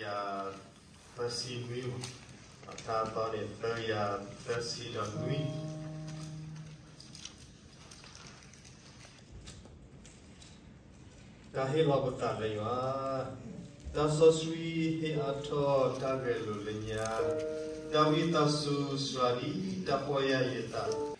ယၤသၢဆံနွံ, တၢ်အသီန့ၣ် သၢကယၤသၢဆံဒီးနွံ. တၢ်ဟ့ၣ်လီၤပသးလၢယွၤ, တၢ်စီဆှံဟ့ၣ်အါထီၣ်တၢ်ဂဲၤလိာ်လၢညါ, တၢ်ဝံသးစူၤစှၤဒ်တၢ်ပီၢ်ယၢ်ယသး.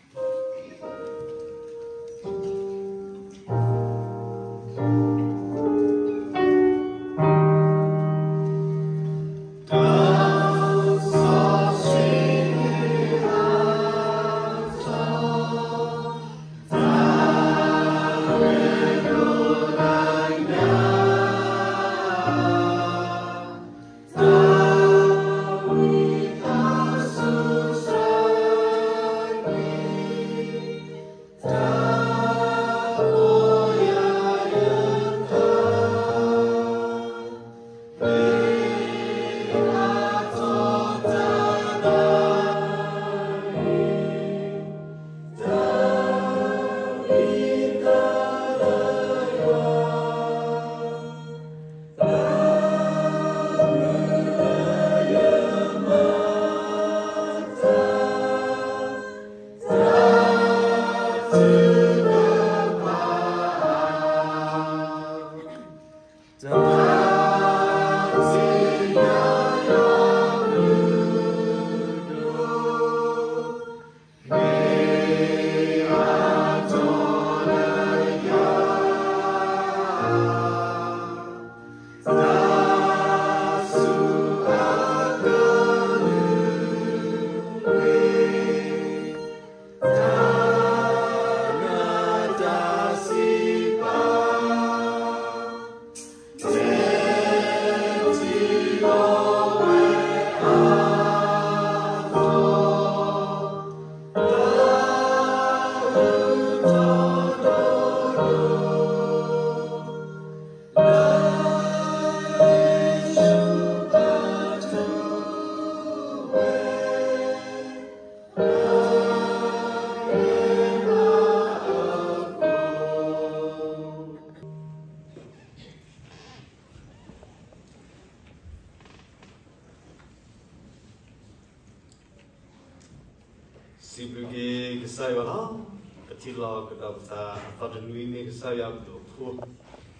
စံးဘျုးက့ၤကစၢ်ယွၤလီၤ. ပထံၣ်လိာ်ကဒီးပသးအသီတနွံန့ၣ် ကစၢ်ယွၤအဘျုးအဖှိၣ်,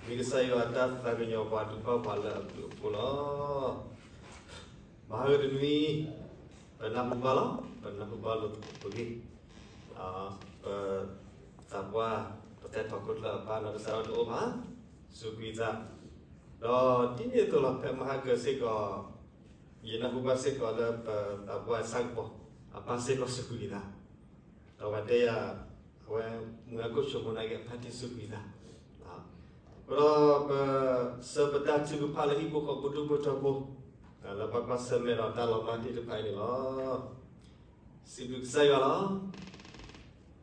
မ့ၢ်ကစၢ်ယွၤအတၢ်သးကညီၤပှၤ ဒုးဘၣ်ပှၤလၢအဘျုးအဖှိၣ်လီၤ. မဟါကတနွံ ပနၢ်ဟူဘၣ်လီၤ, ပနၢ်ဟူဘၣ်လိာ်သကိးပဂ့ၢ်, ပသးပှၢ် ပတဲထီၣ်ခိၣ်ကျၢၢ်အပၢ်နီၢ်ကစၢ်ဒၣ်တအိၣ်ဘၣ်, စူးကွံာ်သး, ဒီးဒ်န့ၣ်အသိးလီၤ ဖဲမဟါကစ့ၢ်ကီး ယနၢ်ဟူဘၣ်စ့ၢ်ကီးလၢပသးပှၢ်ဆၣ်ကပီၤ အပၢ်စ့ၢ်ကီးစူးကွံာ်သး, ဒီးပှၤတဲယၤ အဝဲမုၢ်အကိၣ်ဆိမိၣ်နာ်က့ အပၢ်တံၤစူးကွံာ်သး, ဒီးပဆှၢပတၢ်ထုကဖၣ်လၢဟံၣ်ဖိဃီဖိဒူၣ်ဖိထၢဖိ လၢပှၤကွၢ်ဆၢၣ်မဲာ်ဒီးတၢ်လီၤမၢ်သ့ၣ်တဖၣ်အံၤန့ၣ်လီၤ. စံးဘျုးကစၢ်ယွၤလီ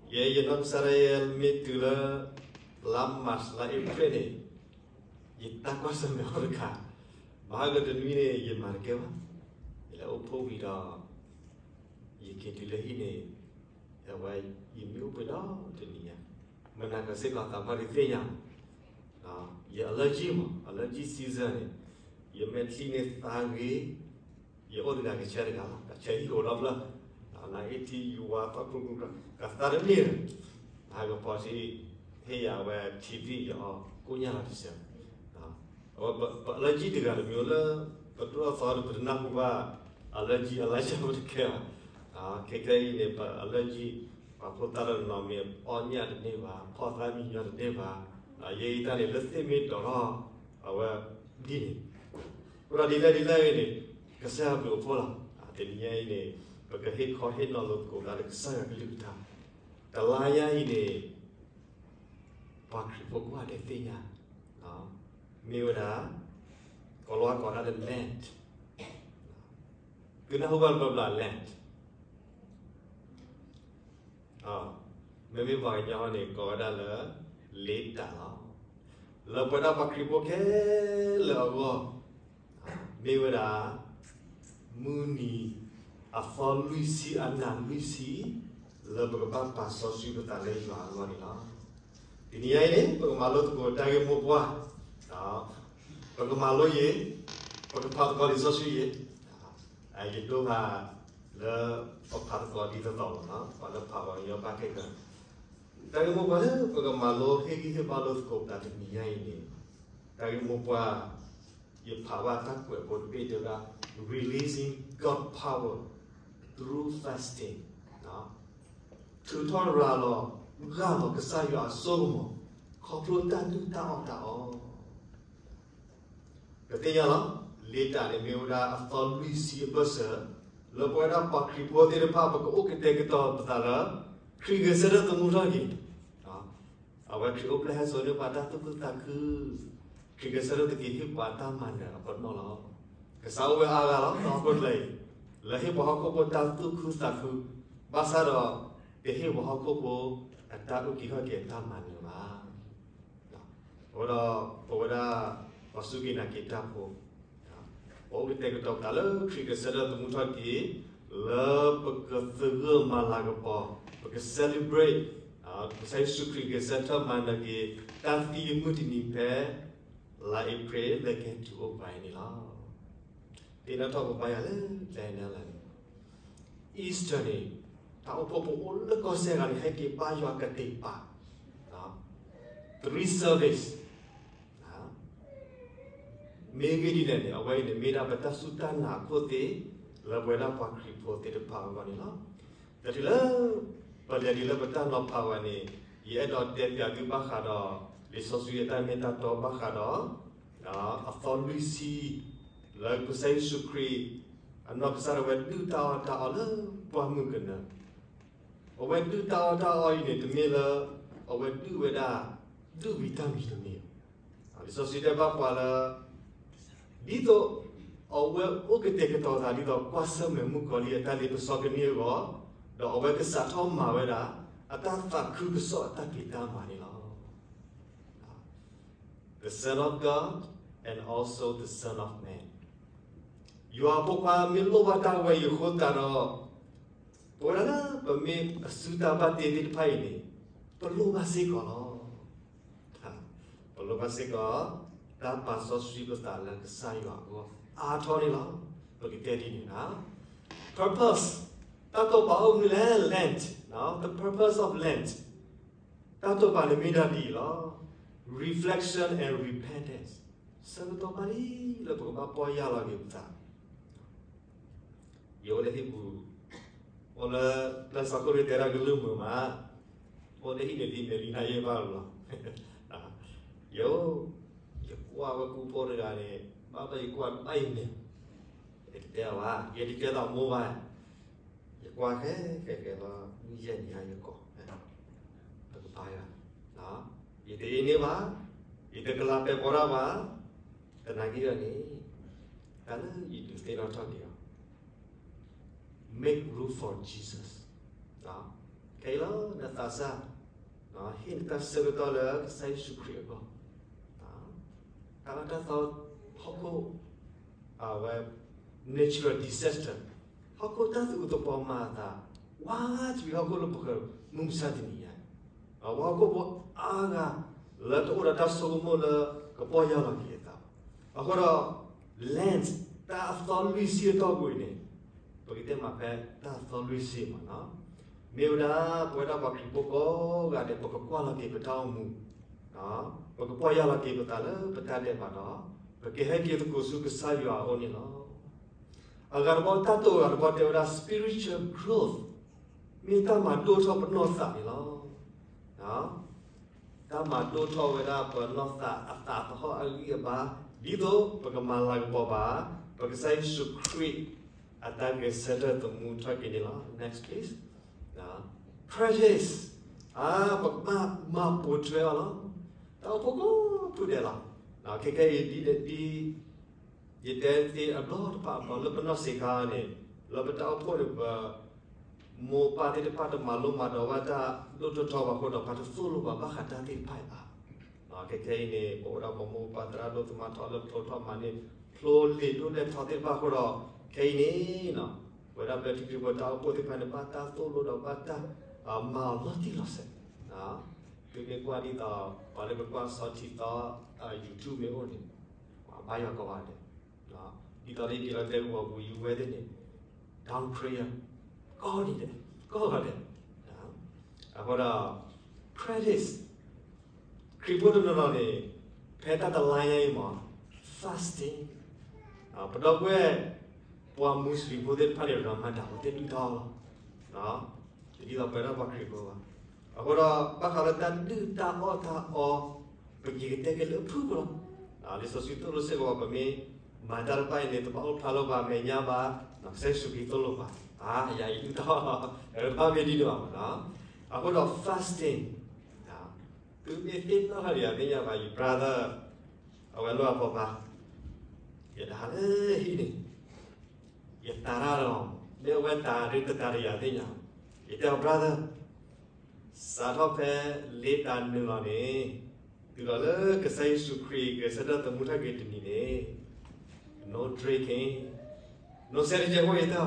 ၤ. ယဲယနီၢ်ကစၢ်ဒၣ်ယဲမ့ၢ်တုၤလၢ လါမၢ်ၡး လါအ့ဖြ့ၣ်န့ၣ် ယတၢ်ကွၢ်ဆၢၣ်မဲာ်အီၤတခါ, မဟါကတနွံန့ၣ် ယမၤတကဲဘၣ်, ယလဲၤအိၣ်ဖှိၣ်ဝံၤဒီး ယက့ၤတုၤလၢဟံၣ်န့ၣ် အဝဲ ယမံအိၣ်ပှဲၤဒီတနံၤညါ, မနၤကစ့ၢ်ကီးသးပှၢ်ဒုးသ့ၣ်ညါ ယ allergy မး allergy season န့ၣ် ယမဲာ်ချံန့ၣ်သးဂ့ၤ, ယအိၣ်တဂၤကဆၢတဂၤလီၤ, ကဆၢဟံၣ်အိၣ်ဒီဖျၢၣ်, နအ့ထံယဝၤသီခူခူ ကသးတန့ၢ်လၢၤ, ဟးကပီၤထံ ဟ့ၣ်ယၤဝဲ ထံသံၣ် ယအီကိညၢ်လီၤတစဲး, အဝဲပ allergy တဂၤတမံၤလၢ ပဒိၣ်အသီဒီးပတနၢ်ဟူဘၣ် allergy အလါယၤပတကဲဘၣ်, ခဲကနံၣ်အံၤန့ၣ် ပ allergy ပှၤဖိသၣ်တနီၤမ့ၢ်အီညၣ်တန့ၢ်ဘၣ်, ဖီၣ်သးမံညီတန့ၢ်ဘၣ်, ယဲအံၤတၢ်န့ၣ် လၢသ့ၣ်မ့ၢ်ဒိးထီၣ် အဝဲဒ်န့ၣ်, အဃိဒီးဒ်လဲၣ်ဒ်လဲၣ်ဂ့ၤန့ၣ် ကစၢ်ယွၤဘျုးအဖှိၣ်လီၤ. တနံၤညါအံၤန့ၣ် ပကဟ့ၣ်ခီဟ့ၣ်နီၤလိာ်သကိးသးဒီးကစၢ်ယွၤကလုၢ်ကထါ, တလါညါအံၤန့ၣ် ပှၤခရံာ်ဖိကိးဂၤဒဲးသ့ၣ်ညါ မ့ၢ်ဝဲဒၣ် ကိၤလၤဝါကိးဒၣ်လၢ Lent, သုနၢ်ဟူဘၣ်တဘျီဘျီ Lent, မ့မ့ၢ်ပှၤကညီန့ၣ် ကိးဝဲဒၣ်လၢ လ့တၢ်လီၤ. လၢပဝဲဒၣ်ပှၤခရံာ်ဖိခဲလၢာ်အဂီၢ် မ့ၢ်ဝဲဒၣ် မုၢ်နံၤအသီလွံၢ်ဆံ အနၤလွံၢ်ဆံ လၢပကဘၣ်ပာ်စီဆှံပသးလၢယွၤအဂီၢ်န့ၣ်လီၤ. တနံၤညါအံၤန့ၣ် ပကမၤလိသကိးတၢ်ဂ့ၢ်မိၢ်ပှၢ်, ပကမၤလိယံၤ ပကဖးသကိးလံာ်စီဆှံအံၤ, ယဒိဖးလၢပဖးသကိးဒ်သိးသိးလီၤ, ပှၤလၢဖးပှၤကညီဘၣ်ခဲကၢၤ, တၢ်ဂ့ၢ်မိၢ်ပှၢ်လၢပကမၤလိဟ့ၣ်ဂံၢ်ဟ့ၣ်ဘါလိာ်သကိးပသးတနံၤညါအံၤန့ၣ်, တၢ်ဂ့ၢ်မိၢ်ပှၢ် ယဖးဘၣ်တၢ်ကွဲးဖိတဘ့ၣ်တဲဝဲဒၣ် releasing God power through fasting, ထုးထီၣ်ရၤလီၤ ဂၢ်လီၤကစၢ်ယွၤအစိကမီၤ ခီဖျိတၢ်ဒုၣ်တၢ်အီၣ်တၢ်အီ ပသ့ၣ်ညါလီၤ, လ့တၢ်န့ၣ်မ့ၢ်ဝဲဒၣ်အသီလွံၢ်ဆံအဘၢၣ်စၢၤ, လၢပဝဲဒၣ်ပှၤခရံာ်ဖိသ့ၣ်တဖၣ် ပကအိၣ်ကတဲာ်ကတီၤပသးလၢ ခရံာ်ဂဲၤဆၢထၢၣ်သမူထီၣ်က့ၤ, အဝဲခရံာ်အိၣ်ဖျဲၣ်ဟဲစိာ်န့ၢ်ပှၤတၢ်သူၣ်ခုသးခု, ခရံာ်ဂဲၤဆၢထၢၣ်သက့ၤဟ့ၣ်ပှၤတၢ်မၤနၢၤအပနီၣ်လီၤ. ကစၢ်အိၣ်ဝဲအါဂၤလီၤ ဒီးဟီၣ်ခိၣ်ချၢအံၤ, လၢဟ့ၣ်ပှၤဟီၣ်ခိၣ်ဖိတၢ်သူၣ်ခုသးခု, ဘၣ်ဆၣ်ဒီး တဟ့ၣ်ပှၤဟီၣ်ခိၣ်ဖိ အတၢ်အုၣ်က့ၤခီၣ်က့ၤအတၢ်မၤနၢၤဘၣ်. အဃိဒီး ပဝဲဒၣ် ပှၤစူၢ်က့ၤနာ်က့ၤတၢ်ဖိ, ပအိၣ်ကတဲာ်ကတီၤပသးလၢခရံာ်ဂဲၤဆၢထၢၣ်သမူထီၣ်က့ၤ, လၢပကသဂၢၢ်မၤလၤကပီၤ, ပက celebrate ကစၢ်ယ့ၣ်ၡူးခရံာ်ဂဲၤဆၢထၢၣ်မၤနၢၤက့ၤ တၢ်သံအမုၢ်တနံၤဖဲ လါအ့ဖြ့ၣ်လၢကဟဲတုၤအိၣ်ပှၤအံၤန့ၣ်လီၤ. သ့ၣ်နီၣ်ထီၣ်ပဘါယွၤလၢ ကျဲနဲလၢ Easter န့ၣ်, တၢ်အိၣ်ဖှိၣ်ဖိအိၣ်လၢကီၢ်စဲၣ်ဂၤန့ၣ် ဟဲက့ၤဘါယွၤကသ့ၣ်ပာ် three service, မ့ၢ်ဂ့ၢ်ဒ်လဲၣ်န့ၣ် အဝဲအံၤန့ၣ်မ့ၢ်ဒၣ်ပတၢ်စူၢ်တၢ်နာ်အခိၣ်သ့ၣ် လၢပဝဲဒၣ်ပှၤခရံာ်ဖိသ့ၣ်တဖၣ်အဂီၢ်န့ၣ်လီၤ. တချုးလၢ ပလဲၤဒ်လၢပတၢ်နီၤဖးဝဲန့ၣ်, ယအဲၣ်ဒိးတဲပၠးသုဘၣ်ဃးဒီး လံာ်စီဆှံအတၢ်မ့ၢ်တၢ်တီဘၣ်ဃးဒီး အသီလွံၢ်ဆံ လၢကစၢ်ယ့ၣ်ၡူးခရံာ် အနီၢ်ကစၢ်ဒၣ်ဝဲဒုၣ်တၢ်အီၣ်တၢ်အီလၢပှၢ်မုၢ်ကနၢ, အဝဲဒုၣ်တၢ်အီၣ်တၢ်အီအံၤန့ၣ် တမ့ၢ်လၢ အဝဲဒုၣ်ဝဲဒၣ် ဒုၣ်ဝံၤတၢ်မံၤတမ့ၢ်, လံာ်စီဆှံတဲဘၣ်ပှၤလၢ ဒ်သိး အဝဲအိၣ်ကတဲာ်ကတီၤသးဒ်သိးကွၢ်ဆၢၣ်မဲာ်မုၣ်ကီၤလံၢ်အတၢ်လ့ပစီကန့ၢ်အဂီၢ်, ဒီးအဝဲကစးထီၣ်မၤဝဲဒၣ် အတၢ်သးခုကစီၣ်အတၢ်ဖံးတၢ်မၤန့ၣ်လီၤ. The Son of God and also the Son of Man. ယွၤအဖိခွါမ့ၢ်လိၣ်ဘၣ်တၢ်ဝဲအံၤအဃိသတးဒီး, ပဝဲဒၣ်လၢပမ့ၢ်အစုတၢ်ဘၣ်တ့သ့ၣ်တဖၣ်အံၤန့ၣ်, ပလိၣ်ဘၣ်စ့ၢ်ကီးလီၤ. ပလိၣ်ဘၣ်စ့ၢ်ကီး တၢ်ပာ်စီဆှံပသးလၢကစၢ်ယွၤအဂီၢ်အါထီၣ်န့ၣ်လီၤ. ပကတဲဒ်န့ၣ်, purpose, တၢ်တိာ်ပာ်အိၣ်မနုၤလဲၣ် Lent, the purpose of Lent, တၢ်တိာ်ပာ်န့ၣ်မ့ၢ်ဒၣ်ဒ်အံၤလီၤ. Reflection and repentance, ဆၢကတီၢ်ဘၣ်လံလၢပကဘၣ်ပီၢ်ယၢ်လီၤက့ၤပသး ယအိၣ်လၢဟံၣ်ပူၤ, အိၣ်လၢ ပျဲၢ်စီၤခိၣ်ရ့ၣ်တဲဒၣ်ကလုၢ်မုာ်မး, အိၣ်လၢဟံၣ်န့ၣ်ဒ်မဲာ်လံနၤယဲၢ်ဘၣ်လီၤ. ယအိၣ်, ယကွၢ်ဝဲကူဖိတဂၤန့ၣ်, ဘၣ်ဘၣ်ယကွၢ်ဘၣ်ယမဲာ်, ယတတဲအီၤဘၣ်, ယတတဲသးမိၢ်ဘၣ်, ယကွၢ်ဃဲဃဲဃဲလီၤ, မုၢ်ယဲၢ်နံၤဟါယကိး, ပကပာ်ယွၤ, ယတအ့န့ၢ်ဘၣ်, ယတကလၤပဲာ်ဖီတၢ်ဘၣ်, သနာ်က့အံၤန့ၣ်, တၢ်လၢယဒုးသ့ၣ်နီၣ်ထီၣ်က့ၤအီၤ Make room for Jesus. ခဲအံၤလီၤ နသးစၢ် ဟ့ၣ်နတၢ်ဆၢကတီၢ်လၢကစၢ်ယ့ၣ်ၡူးခရံာ်အဂီၢ်, တၢ်လၢတၢ်သီ ဟီၣ်ခိၣ် အဝဲ natural disaster, ဟီၣ်ခိၣ်တၢ်သူၣ်အုးသးအုးမၤအသး, ဝါတပံၤဟီၣ်ခိၣ်လၢပဃၢၤမုၢ်မဆါတနံၤညါ, ပှၤဟီၣ်ခိၣ်ဖိအါဂၤ လၢတအိၣ်ဒီးတၢ်ဆိကမိၣ်လၢကပီၢ်ယၢ်လီၤက့ၤအသးဘၣ်. အဃိဒီး Lent တၢ်အသီလွံၢ်ဆံအတီၢ်ပူၤအံၤန့ၣ်, ပကတဲမးဖဲတၢ်အသီလွံၢ်ဆံမး, မ့ၢ်ဝဲဒၣ်ပဝဲဒၣ်ပှၤခရံာ်ဖိကိးဂၤဒဲး ပကကွၢ်လီၤက့ၤပတၢ်အိၣ်မူ, ပကပီၢ်ယၢ်လီၤက့ၤပသးလၢပတၢ်ဒဲးဘးဒီး, ပကဟဲက့ၤသကိးဆူကစၢ်ယွၤအအိၣ်န့ၣ်လီၤ. အဂၤတဘီ တၢ်တိာ်အဂၤတဘီတဲဝဲဒၣ် spiritual growth, မ့ၢ်တၢ်မၤဒိၣ်ထီၣ်ပနီၢ်သးန့ၣ်လီၤ. တၢ်မၤဒိၣ်ထီၣ်ဝဲဒၣ်ပနီၢ်သးအသးသဟီၣ်အဂံၢ်အဘါ, ဒ်သိးပကမၤလၤကပီၤဘၣ် ပကစၢ်ယ့ၣ်ၡူးခရံာ်အတၢ်ဂဲၤဆၢထၢၣ်သမူထီၣ်က့ၤန့ၣ်လီၤ. Next please. Practice, ပကဘၣ်မၤပိာ်ထွဲအီၤလီၤ. တၢ်အိၣ်ဖှိၣ်ကိးဖုဒဲးလီၤ. ခဲခဲအံၤဒ် ယတဲသ့အဘျီတဖၣ်အဘျီလၢပနီၢ်စ့းခါန့ၣ်, လၢပတၢ်အိၣ်ဖှိၣ်န့ၣ် ပမိၢ်ပၢ်သ့ၣ်တဖၣ်တမၤလိမၤဒိးဘၣ်တၢ်ဒိၣ်ထီၣ်ထီဘၣ်အဃိဒီး ပှၤတသိၣ်လိဘၣ်ဘၣ်ဃးတၢ်သ့ၣ်တဖၣ်အံၤဘၣ်. ခဲခဲအံၤန့ၣ် ပဝဲဒၣ်ပမိၢ်ပၢ်သရၣ်ဒိၣ်သမါထီၣ်လၢဖျိထီၣ်မၤန့ၢ် ဖျိလံာ်ဒိၣ်လဲၣ်ထီသ့ၣ်တဖၣ်အဃိဒီး ခဲအံၤန့ၣ် ပဝဲဒၣ်ဘျၢထံခရံာ်ဖိတၢ်အိၣ်ဖှိၣ်သ့ၣ်တဖၣ်န့ၣ် ဘၣ်တၢ်သိၣ်လိဒီးဘၣ်တၢ်မၤအီၤလီၤတံၢ်လီၤဆဲး. သုမ့ၢ်ကွၢ်ဒ်သိး ပှၤလၢကကွၢ်စီၤထံသီ YouTube မ့ၢ်အိၣ်န့ၣ် ဘါယွၤကိးဂၤဒဲး, ဒ်သိးလၢယက့ၤလီၤတဲကဝီၤပူၤ ယဝဲသ့ၣ်န့ၣ် down prayer ကိးနံၤဒဲး, ကိးဂၤဒဲး. အဃိဒီး practice ခရံာ်ဖိတနီၤနီၤန့ၣ် ဖဲတၢ်တလါညါအံၤမး fasting ပဒီပုၢ်ဝဲၢ် ပှၤမူစလ့ၣ်ဖိသ့ၣ်တဖၣ်န့ၣ် ရမၤတၢ်ဖိသ့ၣ်ဒုၣ်ထီၣ်လီၤ. တဒ်သိးပဝဲဒၣ်ပှၤခရံာ်ဖိဘၣ်. အဃိဒီး ဘၣ်ဃးလၢတၢ်ဒုၣ်တၢ်အီၣ်တၢ်အီ ပကကတဲက့ၤလၢအဖုၣ်ဖိလီၤ. လံာ်စီဆှံသိၣ်လိစ့ၢ်ကီး ပမ့ၢ်မၤတၢ်တဖၣ်အံၤန့ၣ် တဘၣ်အိၣ်ဖျါလၢပှၤမဲာ်ညါဘၣ်, ကစၢ်ယ့ၣ်ၡူးခရံာ်သိၣ်လိပှၤ, ယၤအံၤဒုၣ်တၢ်အီၣ်လီၤ, တဘၣ်မ့ၢ်ဒ်န့ၣ်ဘၣ်မး. အဃိဒီး fasting သုမ့ၢ်သ့ၣ်နီၣ်ထီၣ်ဒီးယၤသ့ၣ်ညါဘၣ် ယ brother အဝဲလိၣ်အဖိခွါ, ယတဟးလၢဟံၣ်န့ၣ် ယတၤတၢ်လီၤ, မ့ၢ်အဝဲတၤဒုးတတၤဒီးယၤသ့ၣ်ညါ, ယတဲအီၤ brother, စးထီၣ်ဖဲလ့တၢ်နုာ်လီၤန့ၣ်, တုၤလီၤလၢကစၢ်ယ့ၣ်ၡူးခရံာ်ဂဲၤဆၢထၢၣ်သမူထီၣ်က့ၤတနံၤန့ၣ်, no drinking, no စဲးတကဲးဖိ ယတဲအီၤ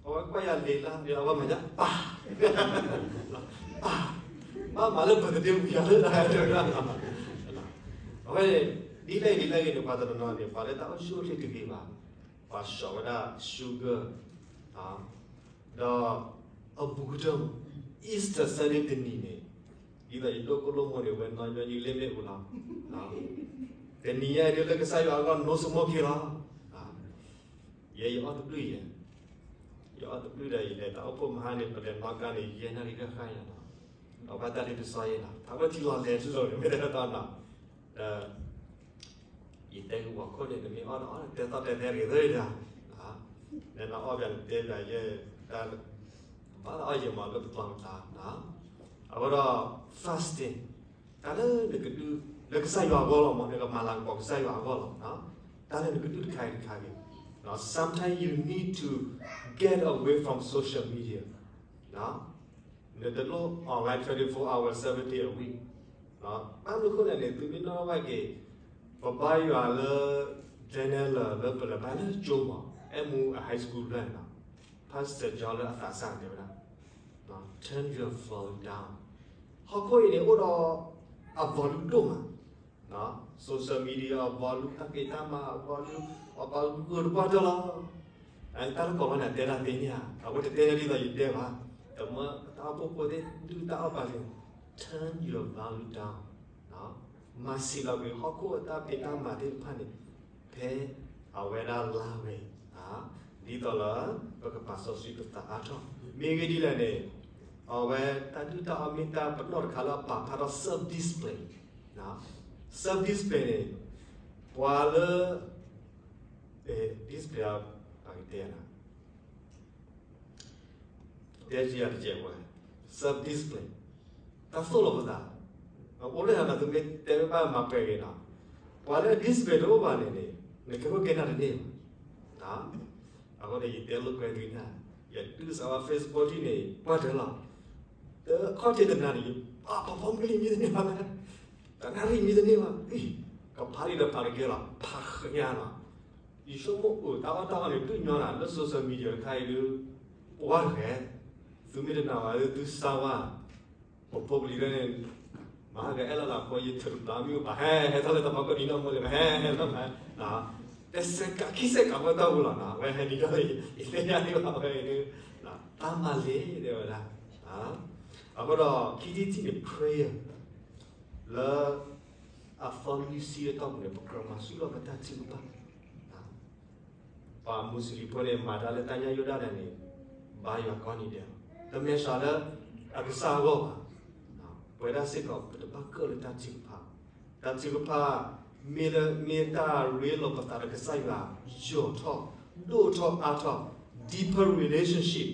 အဝဲကွၢ်ယၤလံၤလါ, အဝဲမၤညါ ပၢ်, ပၢ်, ဘၣ်မၤလၢ birthday ဝံၤယၤလၢတၢ်တဲဝဲဒၣ်, အဝဲ ဒ်လဲၣ်ဒ်လဲၣ်ဂ့ၤန့ၣ် ပှၤတနီၤနီၤန့ၣ် ပှၤလၢတၢ်အိၣ်ဆူၣ်အိၣ်ချ့တဂ့ၤဘၣ်, ပှၤဆှီဝဲဒၣ် sugar ဒီးအဘူးကတၢၢ် Easter Sunday တနံၤန့ၣ်, ဒ်သိးယဒိၣ်ကိၣ်လိၣ်မိၢ်န့ၣ် ဝဲနီၢ်ညီနုၢ်လ့ၣ်မ့ၣ်အူလီၤ, တနံၤညါအံၤဒ်လၢကစၢ်ယွၤအဂီၢ် no smoking လီၤ. ယဲယအီၣ်တဘျုးယဲ, ယအီၣ်တဘျုးဒီးယလဲၤတၢ်အိၣ်ဖှိၣ်မဟါန့ၣ် ပလဲၤနီၣ်ကါန့ၣ် ယဲၢ်နၣ်ရံၣ်ဃၣ်ဃၣ်ယၤလီၤ, ဒီးဘၣ်တၢ်လ့ပစီယဲလီၤ, ထးဝဲထံလီၤလဲၤတလိၤန့ၣ် မ့ၢ်တၢ်တၢ်နီၤ, ဒီး ယတဲကဝီၤခိၣ်န့ၣ် နမ့ၢ်အီၣ်ဒီးအီၣ် တဲသီၣ်တဲသဲတဂ့ၤသၢဒၣ်, နအီၣ်ဘၣ်နတဲဘၣ်ယဲ, တၢ် ဘၣ်သးအီၣ်ယဲမးလၢပကျီပကျါ, အဃိဒီး fasting တၢ်လၢနကဒုး လၢကစၢ်ယွၤအဂီၢ်လီၤမး နကမၤလၤကပီၤကစၢ်ယွၤအဂီၢ်လီၤ, တၢ်လၢနကဒုးတခါအံၤတခါဂ့ၤ, sometimes you need to get away from social media, နတလိၣ် online twenty-four hours seven day a week, ဘၣ်မနုၤအဃိလဲၣ်န့ၣ် သုမ့ၢ်နီၣ်ဘၣ်က့ၤ ပဘါယွၤလၢ Daniel လၢပလဲၤဘါလၢကၠိမး အဲၣ်မူအ high school ဘျီန့ၣ်လီၤ, Pastor John လၢအသးစၢ်တဲဝဲဒၣ်, turn your phone down, ဟီၣ်ခိၣ်အံၤန့ၣ် အိၣ်ဒီးအ volume ဒိၣ်မး, social media အ volume, တၢ်ဖံးတၢ်မၤအ volume, အ volume ဂုာ်တပှၢ်တၢၢ်လီၤ. တၢ်လၢကီၢ်လီၤန့ၣ် တဲတၢ်သ့န့ၣ်ဧါ, အဝဲတတဲဒ်သိးယတဲဘၣ်, တမ့ၢ်တၢ်အိၣ်ဖှိၣ်ဖိသ့ၣ်ဒုၣ်တၢ်အီၣ်ဘၣ်န့ၣ်, turn your volume down, မၤစံးလီၤကွံာ်ဟီၣ်ခိၣ်အတၢ်ဖံးတၢ်မၤသ့ၣ်တဖၣ်န့ၣ် ဖဲအဝဲဒၣ်လါဝဲ, ဒ်သိးလၢ ပကပာ်စီဆှံပသးအါထီၣ်, မ့ၢ်ဂ့ၢ်ဒ်လဲၣ်န့ၣ်, အဝဲတၢ်ဒုၣ်တၢ်အီၣ်မ့ၢ်တၢ်ပနီၣ်တခါလၢအပာ်ဖျါထီၣ် self discipline, self discipline န့ၣ်, ပှၤလၢ discipline အကတဲနၤ တဲယၤတကဲးဝဲ, self discipline တၢ်သိၣ်လိပသး, အိၣ်လၢဟးနၤသုမ့ၢ်တဲဘၣ်မၤပှဲၤဂ့ၤနီၤ, ပှၤလၢ discipline တအိၣ်ဘၣ်န့ၣ်န့ၣ် နကဲခိၣ်ကဲနၢ်တန့ၢ်ဘၣ်, အဃိန့ၣ် ယတဲလိာ်ကွဲဒ်န့ၣ်, ယဒုးစးဝဲ Facebook ဒ်န့ၣ် ပှၢ်တၢၢ်လီၤ, တခီၣ်ထံးတနၤန့ၣ် ယပာ်ပာ်ဖီမုၢ်လံမံတန့ၢ်ဘၣ်, တနၣ်ရံၣ်မံတန့ၢ်ဘၣ်, ကဖးလံာ်ဒီးဖးတကဲလီၤ ဖးဃညါလီၤ, ယဆိကမိၣ်အိၣ်တၢ်အီၣ်တၢ်အီန့ၣ် ဒုးညီနၤလၢ social media တခါအံၤဒုး, ပှၢ်တဂဲၤ, သုမ့ၢ်တနာ်ဘၣ်ဒုး သုစၢ်ဝါ, ပဖိပလံၤဒၣ်န့ၣ်, မၤဟဲကအဲၣ်လီၤလၢဖိ ယထုးတဘျီမ့ၢ်အိၣ်ဘၣ် ဟဲဟဲထီၣ်လၢတၢ်ဖီခိၣ်ဒ်နီၢ်မူလံ မၤဟဲဟဲထီၣ်မး, တစဲးကးခံစဲးကးဖိတၢ်ပူၤလီၤနီၤ, အဝဲဟဲဒ်ဒီး ယသ့ၣ်ညါန့ၣ်ဘၣ်ဝဲဒုး, တၢ်မၤလ့ၤတဲဝဲဒၣ်, အဃိဒီး ခံထံၣ်တထံၣ်န့ၣ် prayer လၢ အသီလွံၢ်ဆံအတီၢ်ပူၤန့ၣ် ပကြၢးမၤဆူၣ်ထီၣ်ပတၢ်ထုကဖၣ်, ပှၤမူစလ့ၣ်ဖိန့ၣ် မၤတၢ်လၢတၢ်ညၣ်ယိၣ်ဒၣ်လဲာ်န့ၣ် ဘါယွၤကိးနံၤဒဲးလီၤ, တမဲာ်ဆှးလၢအကစၢ်အဂီၢ်ဘၣ်, ပဝဲဒၣ်စ့ၢ်ကီး ပတဘၣ်ကၢၣ်လၢတၢ်ထုကဖၣ်, တၢ်ထုကဖၣ် မ့ၢ်လၢ မ့ၢ်တၢ်ရ့လိာ်ပသးဒီးကစၢ်ယွၤ ယိာ်ထီၣ် ဒိၣ်ထီၣ်အါထီၣ် deeper relationship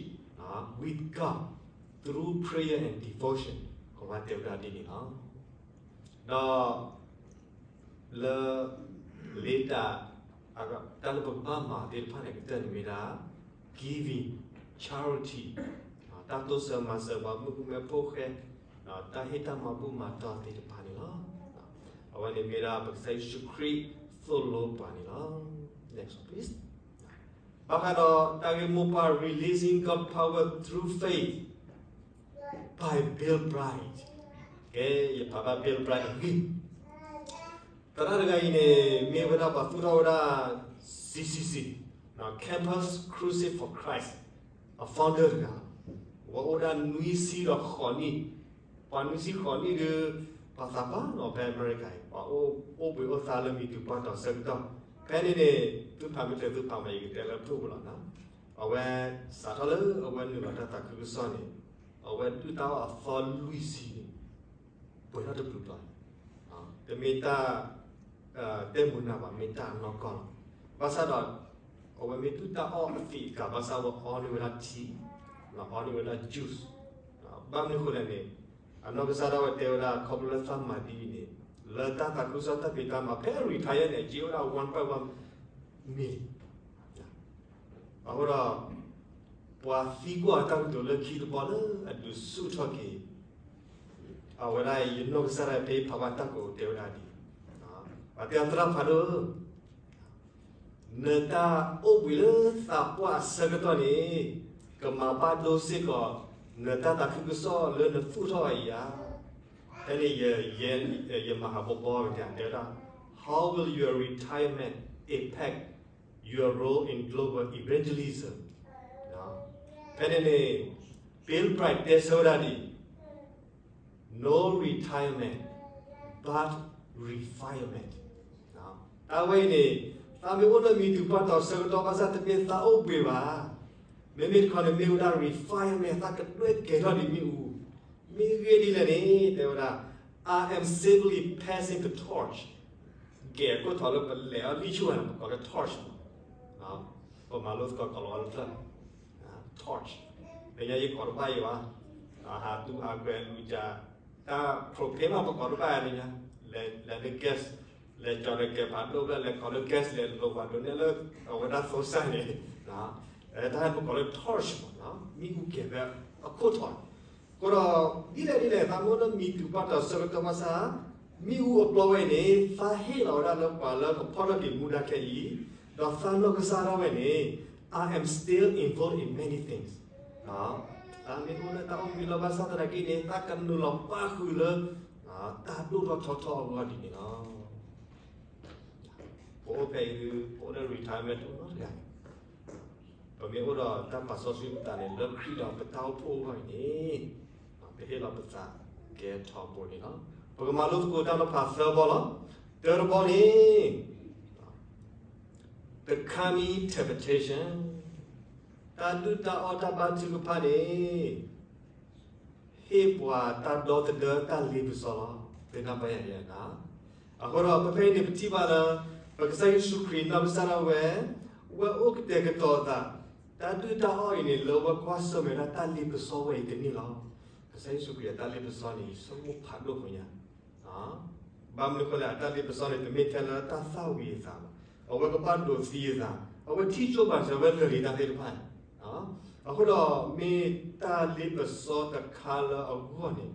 with God through prayer and devotion ကဘၣ်တဲဝဲဒၣ်ဒ်န့ၣ်လီၤ. ဒီး လၢ later တၢ်လၢပကဘၣ်မၤသ့ၣ်တဖၣ်န့ၣ် ကတၢၢ်န့ၣ်မ့ၢ်ဒၣ် giving, charity, တၢ်တိစၢၤမၤစၢၤပှၤမုၣ်ကမဲဖိဃဲ, တၢ်ဟ့ၣ်တၢ်မၤဘူၣ်မၤတီၢ်သ့ၣ်တဖၣ်န့ၣ်လီၤ. အဝဲန့ၣ်မ့ၢ်ဒၣ်ပကစၢ်ယ့ၣ်ၡူးခရံာ်သိၣ်လိပှၤန့ၣ်လီၤ. Next one, please. ဘၣ်ဃးဒီးတၢ်ဂ့ၢ်မိၢ်ပှၢ် releasing God power through faith by Bill Bright. ကဲ ယဖးဘၣ် Bill Bright အဂ့ၢ်, သရၣ်တဂၤအံၤန့ၣ် မ့ၢ်ဝဲဒၣ်ပှၤသူၣ်ထီၣ်ဝဲဒၣ် Campus Crusade for Christ အ founder တဂၤ, အဝဲအိၣ်ဒၣ်နွံဆံဒီးဃိးနံၣ်, ပှၤနွံဆံဃိးနံၣ်ဒီး ပှၤသးပှၢ်နီၤ ဖဲအမဲရကၤအံၤ ပှၤအိၣ်ဘှံးအိၣ်သါလၢမံၤတူၤပှၢ်တီၤဆၢကတီၢ်, ဖဲန့ၣ်န့ၣ် သုဖးမ့ၢ်တသုဖးမး ယကတဲလၢဖုၣ်ပူၤလီၤနီၤ, အဝဲစးထီၣ်လၢအဝဲနုာ်လီၤတၢ်သးခုကစီၣ်န့ၣ်, အဝဲဒုၣ်တၢ်အီၣ်အသီလွံၢ်ဆံန့ၣ် ပှဲၤထီၣ်တပျုာ်တီၤ, တမ့ၢ်တၢ် တဲမုာ်နၢ်ဘၣ် မ့ၢ်တၢ်အနီၢ်ကီၢ်လီၤ. ဘၣ်ဆၣ်ဒီး အဝဲမ့ၢ်ဒုၣ်တၢ်အီၣ်အသံးအကၤ ဘၣ်ဆၣ်ဝဲအီန့ၢ်ဝဲဒၣ် tea, အီန့ၢ်ဝဲဒၣ် juice, ဘၣ်မနုၤအဃိလဲၣ်န့ၣ်, အနီၢ်ကစၢ်ဒၣ်ဝဲတဲဝဲဒၣ် ခီဖျိလၢသးမၤဒ်အံၤန့ၣ်, လၢတၢ်သးခုကစီၣ်တၢ်ဖံးတၢ်မၤ ဖဲအ retire န့ၣ် က့ၤဝဲဒၣ် one point one million အဃိဒီး ပှၤသံကွၢ်အတၢ်ကတိၤလၢခံတဘီလၢအဒုးဆူၣ်ထီၣ်က့ၤ အဝဲဒၣ်ယနီၢ်ကစၢ်ဒၣ်ဖဲဖးဘၣ်တၢ်ကိးတဲဝဲဒၣ်ဒ်အံၤ, ပှၤတဲအသရၣ်ဖးဒိၣ်ဧၢ, နတၢ်အိၣ်ဘှံးလၢသးပှၢ်အဆၢကတီၢ်န့ၣ် ကမၤဘၣ်ဒိစ့ၢ်ကီး နတၢ်သးခုကစီၣ်လၢနသူၣ်ထီၣ်အံၤဧါ. ဖဲန့ၣ် ယမၤဟးဘီဘီတဲဝဲဒၣ်, How will your retirement impact your role in global evangelism? ဖဲန့ၣ်န့ၣ် Bill Bright တဲဆၢဝဲဒၣ်ဒ်အံၤ, No retirement, but refinement. တၢ်ဝဲအံၤန့ၣ် သးမ့ၢ်အိၣ်လၢမံၤတူၤပှၢ်တီၤဆၢကတီၢ်ဘၣ်ဆၣ် တမ့ၢ်သးအိၣ်ဘှံးဘၣ်. မ့မ့ၢ်တခီန့ၣ် မ့ၢ်ဝဲဒၣ် refinement သးကဒွဲၣ်ကဲထီၣ်ဒံးမ့ၣ်အူ, မ့ၢ်ဂ့ၢ်ဒ်လဲၣ်န့ၣ် တဲဝဲဒၣ်, I am simply passing the torch. ကဲခိၣ်ထီၣ်လၢပလဲၤအီၤလံဆိၣ်ဂၤန့ၣ် ပကိးလၢ torch မး, ပမၤလိသကိးကိးလီၤဝဲလၢ torch, လၢညါယကိးတဘၣ်ယံၤဘၣ်, ဟးတူၢ်ဟးကွဲးလူၤကၢ်, တၢ် propane မး ပကိးတဘၣ်ယံၤလၢညါ, လဲၤလၢ gas, လဲၤကၠီၤဒီးကဲၤဖးဒိၣ်ဖျၢၣ် လဲၤကိးလၢ gas လဲၤလိၤပှၤဒိးနဲၣ်လၢ အဝဲဒၣ်သိစၢ်န့ၣ်, တၢ်ပကိးလၢ torch မး, မ့ၣ်အူကဲၤဖဲအခိၣ်ထီၣ်န့ၣ်, အဃိဒီး ဒ်လဲၣ်ဒ်လဲၣ် သးမ့ၢ်အိၣ်လၢမံၤတူၤပှၢ်တီၤဆၢကတီၢ်ဘၣ်ဆၣ်, မ့ၣ်အူအပျီဝဲအံၤန့ၣ် သးဟ့ၣ်လီၤဝဲဒၣ်လၢပှၤလၢကဖီၣ်ထီၣ်က့ၤမူဒါခဲအံၤ, ဒီးသးနီၢ်ကစၢ်ဒၣ်ဝဲန့ၣ် I am still involved in many things. သးမ့ၢ်အိၣ်လၢတၢ်အိၣ်မူလီၤဘၣ်ဆၣ်သနာ်က့န့ၣ် သးကနုာ်လီၤပၣ်ဃုာ်လၢ တၢ်ဒိၣ်ထီၣ်ထီထီၣ်အဂီၢ်ဒ်န့ၣ်လီၤ. ပအိၣ်ဖဲအံၤဒုး ပအိၣ်လၢ retirement တအိၣ်နီတဂၤ, ပမ့ၢ်အိၣ်ဒီးတၢ်ပာ်စီဆှံပသးန့ၣ် လၢခရံာ်ဒီးပတၢ်အိၣ်ဖှိၣ်အဂီၢ်အံၤန့ၣ်, ပဟ့ၣ်လီၤပသးကဲထီဘိန့ၣ်လီၤ. ပကမၤလိသကိးတၢ်နီၤဖးသၢဘီလီၤ. တၢတဘီန့ၣ် the coming temptation, တၢ်ဒုၣ်တၢ်အီၣ်တၢ်ဘါထုကဖၣ်န့ၣ် ဟ့ၣ်ပှၤတၢ်ဒီသဒၢတၢ်လ့ပစီလီၤ. သ့ၣ်နီၣ်ပယၤယၤနၤ, အဃိဒီး ဖဲဖဲအံၤန့ၣ် ပထံၣ်ဘၣ်လၢ ပကစၢ်ယ့ၣ်ၡူးခရံာ်နီၢ်ကစၢ်ဒၣ်ဝဲ ဝဲအိၣ်ကတဲာ်ကတီၤအသး, တၢ်ဒုၣ်တၢ်အီၣ်အံၤန့ၣ် လၢဝဲကွၢ်ဆၢၣ်မဲာ်ဒၣ်တၢ်လ့ပစီဝဲအံၤတန့ၢ်လီၤ. ကစၢ်ယ့ၣ်ၡူးခရံာ်အတၢ်လ့ပစီန့ၣ် ယဆိကမိၣ်ဖးဒိၣ်ပူၤညါ ဘၣ်မနုၤအဃိလဲၣ် အတၢ်လ့ပစီန့ၣ် တမ့ၢ်ထဲလၢတၢ်သၣ်ဝံၤအသးဘၣ်. အဝဲကဘၣ်ဒိးသံအသး, အဝဲထံၣ်ကၠိဘၣ်စၢၤဝဲလၢာ်လံတၢ်သ့ၣ်တဖၣ်န့ၣ်, အဃိဒီးမ့ၢ်တၢ်လ့ပစီတခါလၢအဂီၢ်န့ၣ်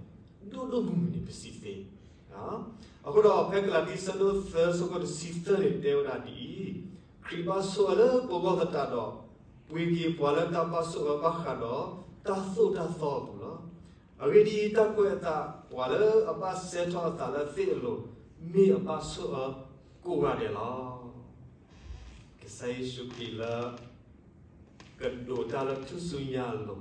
ဒိၣ်ဒိၣ်မုၢ်မုၢ်န့ၣ် ပစံးသ့. အဃိဒီးဖဲကလၤတံ ဆၢဒိၣ်သၢ ဆၢဖိတဆံသၢန့ၣ် တဲဝဲဒၣ်ဒ်အံၤ, ခရံာ်ဘၣ်ဆိၣ်အၢလၢပဂီၢ်သတးဒီး, ပှ့ၤက့ၤပှၤလၢတၢ်ဘၣ်ဆိၣ်အၢဘၣ်ဃးဒီးတၢ်သိၣ်တၢ်သီအပူၤလီၤ. အဂ့ၢ်ဒ်အံၤ, တၢ်ကွဲးအသး ပှၤလၢအဘၣ်စဲထီၣ်အသးလၢသ့ၣ်အလိၤ, မ့ၢ်အဘၣ်ဆိၣ်အၢကိးဂၤဒဲးလီၤ. ကစၢ်ယ့ၣ်ၡူးခရံာ်လၢ ကဒိးတၢ်လၢထူၣ်စုညါအလိ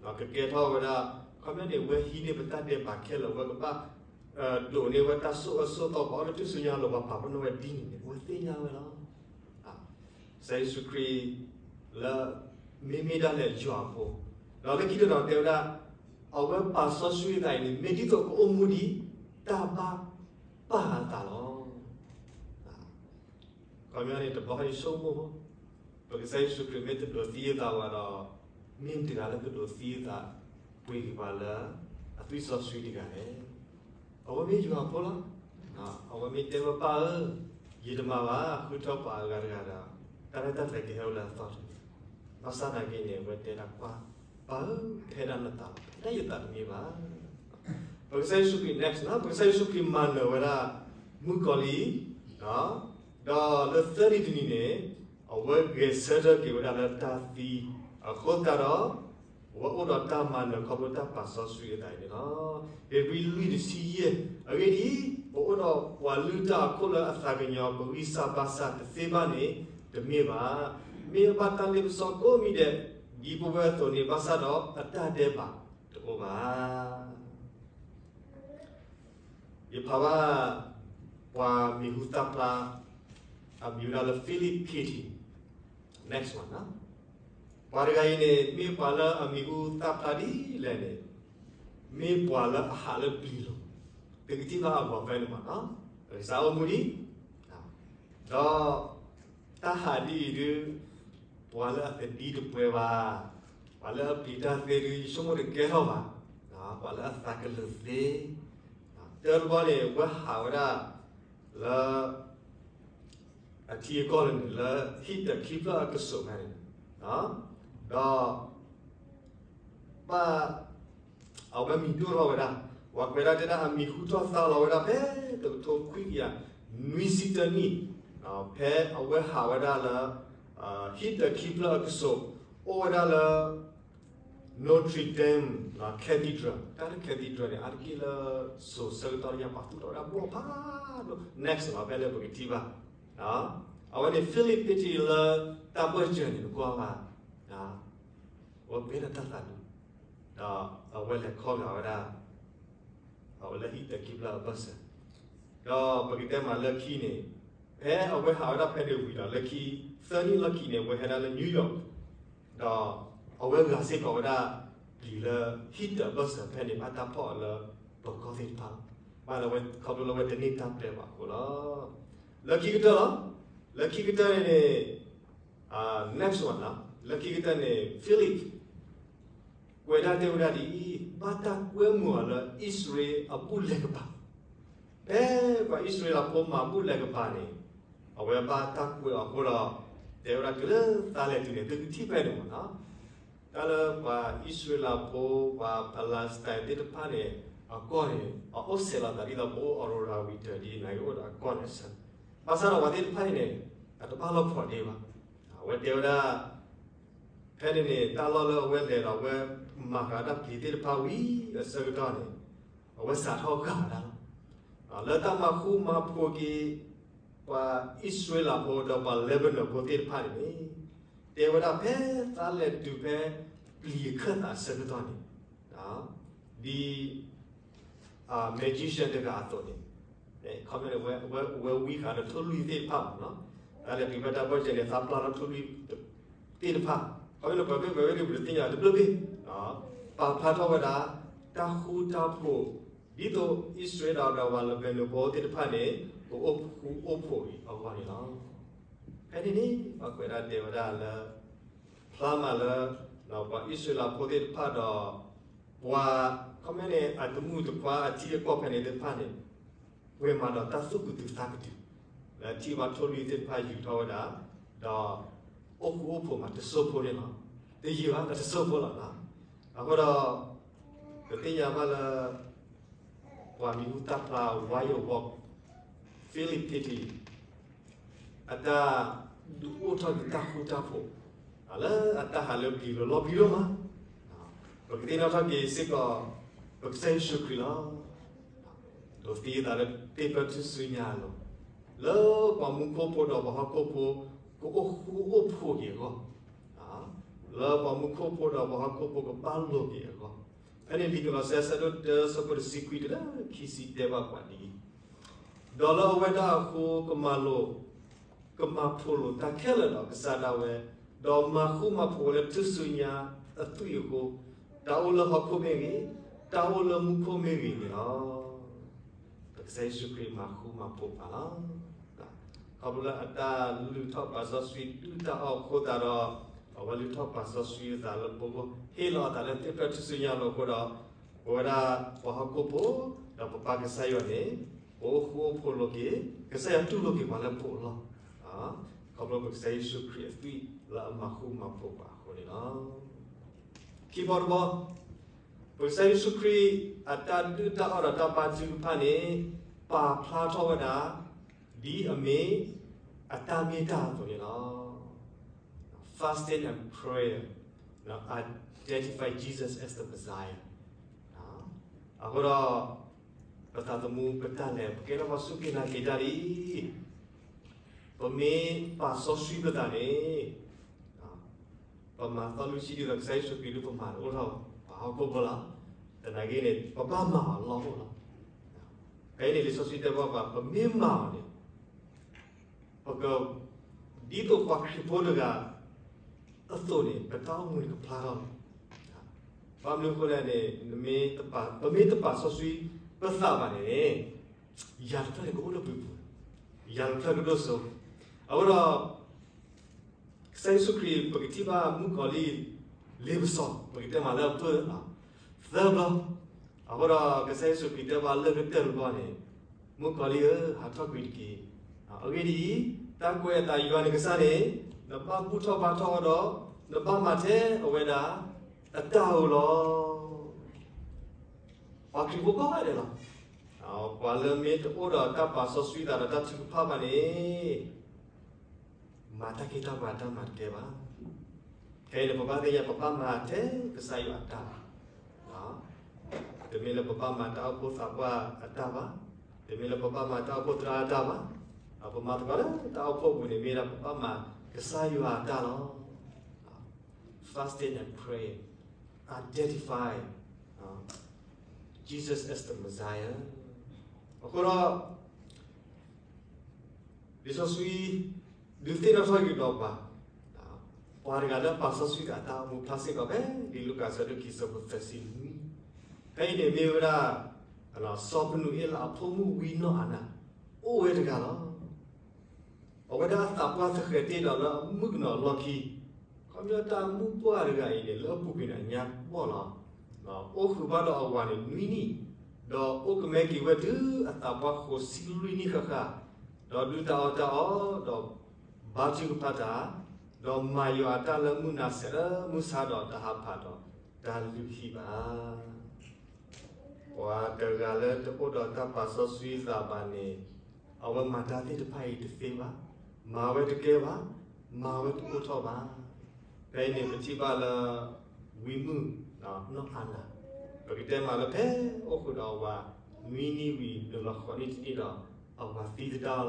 ၤ, ကကဲထီၣ်ဝဲဒၣ်, ခီပညီန့ၣ် ဝဲဟံးန့ၢ်ပတၢ်ဒဲးဘးခဲလၢာ်, ဝဲကဘၣ်ဒိးန့ၢ်ဝဲတၢ်ဆိၣ်အၢဆိၣ်သီ ပှၤအီၣ်လၢထူၣ်စုညါအလိၤ ပှၤပာ်ပနီၣ်ဝဲဒ်န့ၣ်န့ၣ် အဝဲသ့ၣ်ညါဝဲလီၤ. ကစၢ်ယ့ၣ်ၡူးခရံာ်လၢ မ့မ့ၢ်ဒၣ်လဲာ်ယွၤအဖိ, ဒီးလၢခံတတီၤတဲဝဲဒၣ်, အဝဲပာ်စီဆှံအသးအံၤန့ၣ် မ့ၢ်ဒ်သိးကအိၣ်မူဒ်တၢ်ဘၣ်ပၢ်အသးလီၤ. ခီပညီန့ၣ် တဘျီယဆိကမိၣ်, ပကစၢ်ယ့ၣ်ၡူးခရံာ်မ့ၢ်တဒိးသံအသးဘၣ်ဒီး, မ့ၢ်မတၤတဂၤလၢကဒိးသံအသး ပှ့ၤက့ၤပှၤလၢအသွံၣ်စီဆှံတဂၤလဲၣ်. အဝဲမ့ၢ်ယွၤအဖိလီၤ. အဝဲမ့ၢ်တဲဝဲပၢ်ဧၢ, ယတမၤဘၣ် ဃုထၢပှၤအဂၤတဂၤဒီး တၢ်ရဲၣ်တၢ်ကျဲၤကဟဲဝဲလၢအသီတဂ့ၤ. ဘၣ်ဆၣ်သနာ်က့န့ၣ် အဝဲတဲဒၣ်ပၢ်, ပၢ်ဧၢ, ဖဲဒၣ်နသးလီၤ, ဖဲဒၣ်ယသးတမ့ၢ်ဘၣ်. ပကစၢ်ယ့ၣ်ၡူးခရံာ် next နီၤ, ပကစၢ်ယ့ၣ်ၡူးခရံာ်မၤနၢၤဝဲဒၣ် မုၣ်ကီၤလံၢ်, ဒီးလၢသၢနံၤတနံၤန့ၣ် အဝဲဂဲၤဆၢထၢၣ်က့ၤဝဲဒၣ်လၢတၢ်သံ, အဃိသတးဒီး အဝဲအိၣ်ဒီးတၢ်မၤနၢၤခီဖျိတၢ်ပာ်စီဆှံအသးအံၤန့ၣ်လီၤ. ဧ့ၤဘြံၤလွံၢ်တဆံယဲၢ်, အဂ့ၢ်ဒ်အံၤ, ပအိၣ်ဒီးပှၤလုၢ်တၢ်အခိၣ်လၢအသးကညီၤ ပဂံၢ်စၢ်ဘါစၢ်တသ့ဘၣ်န့ၣ် တမ့ၢ်ဘၣ်. မ့ၢ်အဘၣ်တၢ်လ့ပစီကိးမံၤဒဲး ဒ်ပဝဲအသိးန့ၣ် ဘၣ်ဆၣ်ဒီးအတၢ်ဒဲးဘးတအိၣ်ဘၣ်. ယဖးဘၣ် ပှၤမံၤဟူသၣ်ဖျါ အမံၤဝဲဒၣ်လၢ Philip Petty, next one, ပှၤတဂၤအံၤန့ၣ် မ့ၢ်ပှၤလၢအမံၤဟူသၣ်ဖျါဒ်လဲၣ်န့ၣ် မ့ၢ်ပှၤလၢအဟးလၢပျံၤလီၤ. သုကထံၣ်ဘၣ်အဂီၤဖဲန့ၣ်မးနီၤ, ကစၢ်အိၣ်မူဒံး, ဒီး တၢ်ဟးဒ်အံၤဒုး ပှၤလၢအသဒံတပှဲၤဘၣ်, ပှၤလၢအပျံၤတၢ်သ့ဒုး ယဆိကမိၣ်တကဲထီၣ်ဘၣ်, ပှၤလၢအသးကလၢာ်သ့, တၢ်တဘီန့ၣ် ဝဲဟးဝဲဒၣ်လၢ အထံအကီၢ်လၢန့ၣ် လၢဟံၣ်တၢ်ခံဖျၢၣ်အကစိးဖဲန့ၣ်, ဒီး ဘၣ် အဝဲမံၤဒိၣ်ထီၣ်ဝဲဒၣ်, ပှၤကွဲးဒၣ်တဲဒၣ်အမံၤဟူထီၣ်သါလီၤဝဲဒၣ်ဖဲတကထိခွံကယၤနွံဆံတၢနံၣ်, ဖဲအဝဲဟးဝဲဒၣ်လၢ ဟံၣ်တၢ်ခံဖျၢၣ်အကစိး, အိၣ်ဝဲဒၣ်လၢ Notre Dame Cathedral, တၢ်လၢ cathedral န့ၣ် အါတက့ၢ်လၢ စိၤဆၢကတီၢ်လၢညါပာ်သူၣ်ထီၣ်ဝဲဒၣ်ဘီၣ်ဖးဒိၣ်, next လီၤ ဖဲလၢပကထံၣ်ဘၣ်, အဝဲန့ၣ် Philip Petty လၢတၢ်ဘၢၣ်စၢၤန့ၣ် နကွၢ်ဘၣ် အဝဲပှဲၤဒီးတၢ်သးဒူ, ဒီးအဝဲလဲၤခီဂာ်ဝဲဒၣ် အဝဲလၢဟံၣ်တၢ်ခံဖျၢၣ်အဘၢၣ်စၢၤ, ဒီးပကတဲမးလၢခံန့ၣ်, ဖဲအဝဲဟးဝဲဒၣ်ဖဲန့ၣ်ဝံၤဒီး လၢခံ သၢနံၣ်လီၢ်ခံန့ၣ် အဝဲဟဲဒၣ်လၢ New York, ဒီးအဝဲဂာ်စ့ၢ်ကီးဝဲဒၣ် ပျံၤလၢဟံၣ်တၢ်ဘၢၣ်စၢၤဖဲန့ၣ် ဘၣ်တၢ်ဖီၣ်အီၤလၢပၢၤကီၢ်သ့ၣ်တဖၣ်လီၤ. ဘၣ်လၢဝဲခီဖျိလၢဝဲတန့ၢ်တၢ်ပျဲဘၣ်အဃိလီၤ. လၢခံကတၢၢ်လီၤ, လၢခံကတၢၢ်န့ၣ်န့ၣ် next one လီၤ, လၢခံကတၢၢ်န့ၣ် Philip ကွဲးဒၣ်တဲဝဲဒၣ်ဒ်အံၤ, ဘၣ်တၢ်ကွဲမုာ်အီၤလၢအံၣ်စရ့လးအဘူၣ်လဲၤကပၤ, ဖဲပှၤအံၣ်စရ့လးဖိမၤဘူၣ်လဲၤကပၤန့ၣ်, အဝဲဘၣ်တၢ်ကွဲးအီၤအဃိဒီး တဲဝဲဒၣ်တုၤလၢသါလဲၤတုၤန့ၣ် သုကထံၣ်ဖဲန့ၣ်မးနီၤ, တၢ်လၢပှၤအံၣ်စရ့လးဖိ ပှၤ Palestine သ့ၣ်တဖၣ်န့ၣ် အကီၢ်န့ၣ် အအိၣ်ဆဲးလီၤသး ဒ်သိးပအိၣ် Aurora ဝံၤတၢ်ဒ်န့ၣ် ကအိၣ်ဒီးအကီၢ်န့ၣ်ဆၢ, ဘၣ်ဆၣ်ဒီးပှၤသ့ၣ်တဖၣ်အံၤန့ၣ် အတဘၣ်လီၢ်ဖှီၣ်ဒ့ဘၣ်. အဝဲတဲဝဲဒၣ် ဖဲန့ၣ်န့ၣ် တၢ်လီၢ်လၢအဝဲလဲၤဒီး အဝဲမၤဃာ်တၢ်ပျံၤသ့ၣ်တဖၣ်ဝံၤအဆၢကတီၢ်န့ၣ် အဝဲစးထီၣ်ဃၣ်ဝဲဒၣ်လီၤ. လၢတၢ်မၤဃူမၤဖိးက့ၤ ပှၤအံၣ်စရ့လးဖိဒီးပှၤ Lebanon ဖိသ့ၣ်တဖၣ်န့ၣ်န့ၣ် တဲဝဲဒၣ်ဖဲသါလဲၤတုၤဖဲပျံၤအခၢၣ်သးအဆၢကတီၢ်န့ၣ် ဒ် magician တဂၤအသိးန့ၣ် ခီဖျိလၢ ဝဲဝံဃာ်ဒီးထိၣ်လွံၢ်သ့ၣ်တဖၣ်မးနီၤ, တၢ်လဲၤတုၤဖဲတၢ်ဘၢၣ်စၢၤန့ၣ် သါပျၢ်ထီၣ်ထိၣ်လွံၢ်သ့ၣ်တဖၣ်, ခီဖျိလၢပှၤမ့ၢ်ပှၤဝဲဒၣ်ပတသ့ၣ်ညါတဘျုးဘ့ၣ်, ပာ်ဖျါထီၣ်ဝဲဒၣ် တၢ်ဃူတၢ်ဖိး ဒ်သိးအံၣ်စရ့လးဒီးပှၤ Lebanon ဖိသ့ၣ်တဖၣ်န့ၣ် ကအိၣ်ဃူအိၣ်ဖိးအဂီၢ်န့ၣ်လီၤ. ဖဲန့ၣ်န့ၣ် ပှၤကွဲးဒၣ်တဲဝဲဒၣ်လၢ ဖျါမးလၢ ပှၤအံၣ်စရ့လးဖိသ့ၣ်တဖၣ်ဒီး ပှၤ ခီမ့ၢ်န့ၣ် အတမုၣ်တခွါအထံအကီၢ်ဖဲန့ၣ်သ့ၣ်တဖၣ်န့ၣ် ပှဲၤမးဒီးတၢ်သူၣ်ကတုၤသးကတုၤ လၢထံၣ်ဘၣ်ထိၣ်လွံၢ်သ့ၣ်တဖၣ်ယူၤထီၣ်ဝဲဒၣ်, ဒီး အိၣ်ဃူအိၣ်ဖိးမးတစိၢ်ဖိန့ၣ်လီၤ. တယံာ်ဘၣ်ဒီးတစိၢ်ဖိလီၤ. အဃိဒီး ပသ့ၣ်ညါဘၣ်လၢ ပှၤမံၤဟူသၣ်ဖျါ ဝါယိၣ်ဝီ Philip Petty အတၢ်ဒုးအိၣ်ထီၣ်က့ၤတၢ်ဃူတၢ်ဖိး လၢအတၢ်ဟးလၢပျံၤလီၤပျံၤဒိၣ်မး, ပကသ့ၣ်နီၣ်ထီၣ်က့ၤစ့ၢ်ကီး ပကစၢ်ယ့ၣ်ၡူးခရံာ်လီၤ. ဒိးသံအသးလၢသ့ၣ်ဖျၢၣ်ထူၣ်စုညါအလိၤ, လၢပှၤမူခိၣ်ဖိဒီးပှၤဟီၣ်ခိၣ်ဖိ ကအိၣ်ဃူအိၣ်ဖိးက့ၤအဂီၢ်, လၢပှၤမူခိၣ်ဖိဒီးပှၤဟီၣ်ခိၣ်ဖိကဘၣ်လိာ်က့ၤအဂီၢ်, ဖဲန့ၣ်လံာ်ကလီးစဲ အဆၢဒိၣ်တၢ အဆၢဖိတဆံခွံတုၤလၢခံဆံတဲဘၣ်ပှၤဒ်အံၤ, ဒီးလၢအဝဲဒၣ်အဃိ ကမၤလိာ် ကမၤဖှိၣ်လိာ်တၢ်ခဲလၢာ်ဒီးကစၢ်ဒၣ်ဝဲ, ဒီးမၤဃူမၤဖိးဝဲလၢထူၣ်စုညါအသွံၣ်အဃိ, တၢ်အိၣ်လၢဟီၣ်ခိၣ်မ့ၢ်ဂ့ၤ, တၢ်အိၣ်လၢမူခိၣ်မ့ၢ်ဂ့ၤန့ၣ်လီၤ. ပကစၢ်ယ့ၣ်ၡူးခရံာ်မၤဃူမၤဖိးပှၤလီၤ. ခီဖျိလၢအတၢ်လုၢ်ထီၣ်ပာ်စီဆှံဒုၣ်တၢ်အီၣ်အဃိသတးဒီး, အဝဲလုၢ်ထီၣ်ပာ်စီဆှံအသးလၢပဂီၢ်, ဟ့ၣ်လီၤအသးလၢသ့ၣ်ဖျၢၣ်ထူၣ်စုညါအလိၤအဃိဒီး, ပဝဲဒၣ်ပှၤဟီၣ်ခိၣ်ဖိ, ဒီးပပၢ်ကစၢ်ယွၤန့ၣ်, ပအိၣ်ဃူအိၣ်ဖိးလိာ်က့ၤ, ကစၢ်ယွၤတူၢ်လိာ်က့ၤပှၤလၢပအိၣ်လီၤ. ခီဖျိပကစၢ်ယ့ၣ်ၡူးခရံာ်အသွံၣ်လၢအမၤဃူမၤဖိးပှၤအဃိန့ၣ်လီၤ. ခံဘီတဘီ, ပကစၢ်ယ့ၣ်ၡူးခရံာ်အတၢ်ဒုၣ်တၢ်အီၣ်ဒီးတၢ်ဘါထုကဖၣ်န့ၣ်, ပာ်ဖျါထီၣ်ဝဲဒၣ် ဒ်အမ့ၢ်အတၢ်မ့ၢ်တၢ်အသိးန့ၣ်လီၤ. Fasting and prayer identify Jesus as the Messiah. အဃိဒီး ပသးသမူပတၢ်လဲၤ ပကဲထီၣ်ပှၤစူၢ်က့ၤနာ်က့ၤတၢ်လံ. ပမ့ၢ်ပာ်စီဆှံပသးန့ၣ် ပမၤသီလွံၢ်ဆံဒ်သိးကစၢ်ယ့ၣ်ၡူးခရံာ်ဒုးပမၤတအိၣ်ထီၣ်ဘၣ် ပှၤဟီၣ်ခိၣ်ဖိလီၤ. သနာ်က့န့ၣ် ပဘၣ်မၤအီၤလီၤအိၣ်လီၤ. ဖဲအံၤန့ၣ် လံာ်စီဆှံတဲဘၣ်ပှၤ ပမ့ၢ်မၤအီၤန့ၣ် ပက ဒ်သိးပှၤခရံာ်ဖိတဂၤအသိးန့ၣ် ပတၢ်အိၣ်မူန့ၣ်ကဖျါထီၣ်လီၤ. ဘၣ်မနုၤအဃိလဲၣ်န့ၣ် ပမ့ၢ်တပာ်စီဆှံပသးဘၣ်န့ၣ် ယၤတဖျၢၣ်န့ၣ်ကအိၣ်လၢပပူၤ, ယၤတဖျၢၣ်ကဒိၣ်စိ, အဃိဒီး ကစၢ်ယ့ၣ်ၡူးခရံာ် ပကထံၣ်ဘၣ်မုၣ်ကီၤလံၢ် လ့ပစီ ပကတဲမးလၢအဖျၢၣ်သၢဘျီ, အဃိဒီး ကစၢ်ယ့ၣ်ၡူးခရံာ်တဲဘၣ်လၢကတၢၢ်တဘျီန့ၣ်, မုၣ်ကီၤလံၢ်ဧၢ, ဟးထီၣ်ကွံာ်တက့ၢ်. အဂ့ၢ်ဒ်အံၤ, တၢ်ကွဲးအသးယွၤနကစၢ်န့ၣ် နဘၣ်ဘူၣ်ထီၣ်ဘါထီၣ်အီၤဒီး နဘၣ်မၤထဲအဝဲဒၣ်အတၢ်ဧိၤလီၤ. ပှၤခရံာ်ဖိကိးဂၤဒဲးလီၤ. ပှၤလၢမ့ၢ်တအိၣ်ဒီးတၢ်ပာ်စီဆှံသးဒီးတၢ်ထုကဖၣ်ဘၣ်န့ၣ် မၤတၢ်ခ့တၢ်ပှၤတၢ်မၤတကဲဘၣ်. ခဲအံၤန့ၣ် ပဘၣ်သ့ၣ်ညါ ပဘၣ်မၤထဲကစၢ်ယွၤအတၢ်လီၤ. တမ့ၢ်လၢပဘၣ်မၤတၢ်အိၣ်ဖှိၣ်သးပှၢ်အတၢ်ဘၣ်, တမ့ၢ်လၢပဘၣ်မၤတၢ်အိၣ်ဖှိၣ်သရၣ်အတၢ်ဘၣ်, ပမၤသကိးလၢတၢ်အိၣ်ဖှိၣ်ပူၤန့ၣ် မ့ၢ်ဒၣ်ပဘၣ်မၤကစၢ်ယွၤအတၢ်လီၤ. Fasting and prayer identify Jesus as the Messiah. အဃိဒီး လံာ်စီဆှံ ဒုးသ့ၣ်နီၣ်ထီၣ်က့ၤဒီးပှၤ, ပှၤတဂၤလၢပာ်စီဆှံအတၢ်အိၣ်မူဖျါစ့ၢ်ကီးဖဲ လံာ်လူၤကၣ်အဆၢဒိၣ်ခံ အဆၢဖိသၢဆံနွံ, ဖဲအံၤန့ၣ်မ့ၢ်ဝဲဒၣ် စီၤပနူၤအ့လးအဖိမုၣ်ဝံနီၢ်အၤနၤ အိၣ်ဝဲတဂၤလီၤ. အဝဲဒၣ်အသးပှၢ်သဃဲၤတ့ၢ်ဒီးလၢအမုၣ်ကနီၤအလီၢ်ခံ, ခီပညီတၢ်မုၣ်ပှၢ်တဂၤအံၤန့ၣ် လၢအပူၤကွံာ်န့ၣ်အညါဘီၣ်လီၤ. အိၣ်ဃုာ်ဘၣ်ဒီးအဝၤန့ၣ်နွံနံၣ်, ဒီးအိၣ်ကမဲက့ၤဝဲတုၤအသးပှၢ်ဃိးဆံလွံၢ်နံၣ်ဃၣ်ဃၣ်, ဒီးဒုၣ်တၢ်အီၣ်တၢ်အီ, ဒီးဘါထုကဖၣ်တၢ်, ဒီးမၤယွၤအတၢ်လၢမုၢ်နၤဆဲးလၢမုၢ်ဆါဒီးတဟးဖးဒီးတၢ်လုၢ်ဟံၣ်ဘၣ်. ပှၤတဂၤလၢတအိၣ်ဒီးတၢ်ပာ်စီဆှံသးဘၣ်န့ၣ်, အဝဲမၤတၢ်သ့ၣ်တဖၣ်အံၤတသ့ဘၣ်, မၤဝဲတကဲဘၣ်, မၤဝဲတအိၣ်ထီၣ်ဘၣ်. ဖဲအံၤန့ၣ်ပထံၣ်ဘၣ်လၢ ဝံမုၣ်နီၢ်အၤနၤ, ပကတဲမးလၢဖဲအိၣ်ဃုာ်ဒီးအဝၤနွံနံၣ်ဝံၤ နုာ်လီၤဃိးနံၣ်တနံၣ်ဒီး အဝၤသံသဒၣ်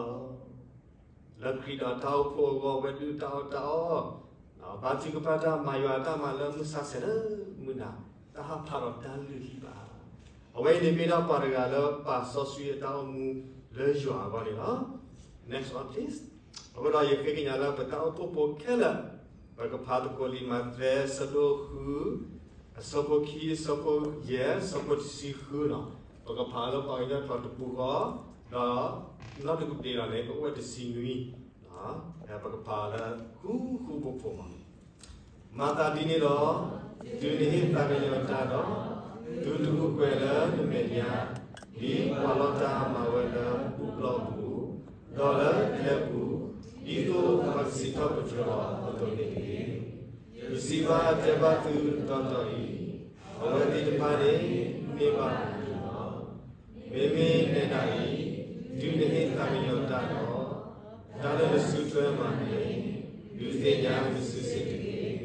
လီၤ. လၢခရံာ်ဒီးတၢ်အိၣ်ဖှိၣ်အဂီၢ် ဝဲဒုၣ်တၢ်အီၣ်တၢ်အီ, ဘါထုကဖၣ်တၢ် မၤယွၤအတၢ်မၤလၢမုၢ်ဆါဆဲးလၢမုၢ်နၤ, တဟးဖးဒီးတၢ်လုၢ်ဟံၣ်ဘၣ်. အဝဲအံၤန့ၣ်မ့ၢ်ဒၣ်ပှၤတဂၤလၢပာ်စီဆှံအတၢ်အိၣ်မူလၢယွၤအဂီၢ်န့ၣ်လီၤ. Next one please. အဃိဒီးယဃ့ကညးလၢပတၢ်အိၣ်ဖှိၣ်ဖိခဲလၢာ်, ပကဖးသကိးလံာ်မးသဲ အဆၢဒိၣ်ဃု, အဆၢဖိခံ, အဆၢဖိယဲၢ်, အဆၢဖိတဆံဃုလီၤ. ပကဖးလၢပှၤကညီကျိာ်တပူၤဃီ, ဒီး နီၢ်တကပ့ၤလီၤန့ၣ် ကအိၣ်ဝဲတဆံနွံ, ပကဖးလၢဃူဃူဖိးဖိးမး. မၤသးဒ်န့ၣ်ဒီး, တုၤနဟ့ၣ်သးကညီၤတၢ်ဒီး, သုတအူကွဲၤလၢနမဲာ်ညါ, ဒ်ပှၤလီတၢ်မၤဝဲလၢဘူၣ်ဘျီပူၤ, ဒီးလၢကျဲပူၤ, ဒ်သိးပှၤကစံးထီၣ်ပတြၢၤအီၤအသိးန့ၣ်တက့ၢ်. ယစံးဘၣ်တဲဘၣ်သုတီတီအံၤ, အဝဲသ့ၣ်တဖၣ်န့ၣ် န့ၢ်ဘၣ်အကလုၢ်လီၤ. မ့မ့ၢ်နဲဒၣ်အံၤ, တုၤနဟ့ၣ်သးကညီၤတၢ်ဒီး, တၢ်လၢနစုထွဲမၤန့ၣ်, ဒုးသ့ၣ်ညါနစုစ့ၢ်တက့ၢ်.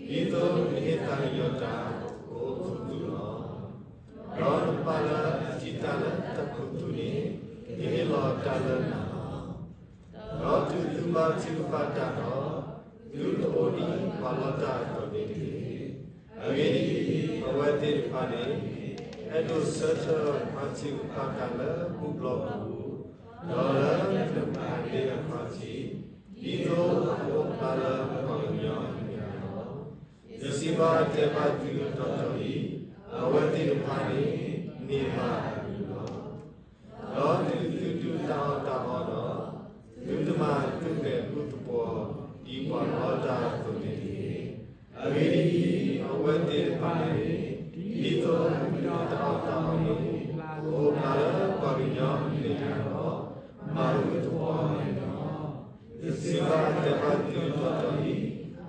ဒ်သိးနဟ့ၣ်သးကညီၤတၢ် ကအိၣ်ခူသူၣ်လီၤ. ဒီးနပၢ်လၢအထံၣ်တၢ်လၢတၢ်ခူသူၣ်န့ၣ်, ကဟ့ၣ်လီၤတၢ်လၢနၤလီၤ. ဒီးတုၤသုဘါထုကဖၣ်တၢ်ဒီး, သုတအိၣ်ဒ်ပှၤလီတၢ်အသိးန့ၣ်တဂ့ၤ. အဂ့ၢ်ဒ်အံၤ, အဝဲသ့ၣ်တဖၣ်န့ၣ်, အဲၣ်ဒိးဆၢထၢၣ်ဘါထုကဖၣ်တၢ်လၢဘူၣ်ဘျီပူၤ, ဒီးလၢနမၤတ့ၢ်အခီၣ်ထံး, ဒ်သိးအကအိၣ်ဖျါလၢပှၤကညီအမဲာ်ညါလီၤ. ယစံးဘၣ်တဲဘၣ်သုတီတီအံၤ, အဝဲသ့ၣ်တဖၣ်န့ၣ် န့ၢ်ဘၣ်အကလုၢ်လီၤ. ဒီးတုၤသုဒုၣ်တၢ်အီၣ်တၢ်အီဒီး, သုတမၤသုမဲာ်ဃူသပှီၤ ဒ်ပှၤလီတၢ်အသိးန့ၣ်တဂ့ၤ. အဂ့ၢ်ဒ်အံၤ, အဝဲသ့ၣ်တဖၣ်န့ၣ်, ဒ်သိးအဒုၣ်တၢ်အီၣ်တၢ်အီန့ၣ်, ကအိၣ်ဖျါလၢပှၤကညီအမဲာ်ညါဒီး, မၤဃူသပှီၤအမဲာ်လီၤ. ယစံးဘၣ်တဲဘၣ်သုတီတီ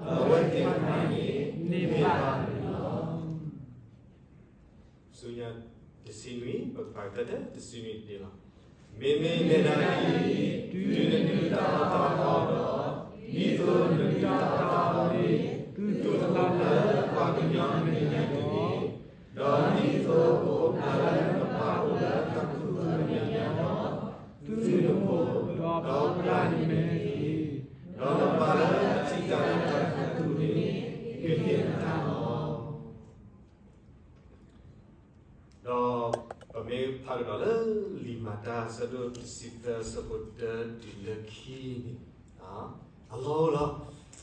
အံၤ, အဝဲသ့ၣ်တဖၣ်န့ၣ် န့ၢ်ဘၣ်အကလုၢ်လီၤ. ဆူညါတဆံနွံ, ပကဖးကတၢၢ်တဆံနွံတက့ၢ်လီၤ. မ့မ့ၢ်နဲဒၣ်အံၤ, တုၤနဒုၣ်တၢ်အီၣ်တၢ်အီဒီး, ဒ်သိးနဒုၣ်တၢ်အီၣ်တၢ်အီန့ၣ်, ကအိၣ်ဖျါလၢပှၤကညီအမဲာ်ညါတဂ့ၤ. ဒီးဒ်သိးကအိၣ်ဖျါလၢနပၢ်အိၣ်လၢတၢ်ခူသူၣ်အမဲာ်ညါဒီး, သုနဖိ, ဒီးပျၢ်နမဲာ် ကဒီးလၢလံာ်မၤတၢ်အဆၢဒိၣ်တဆံသၢအဆၢဖိတၢတုၤလၢခံန့ၣ်, အလီၢ်အိၣ်လီ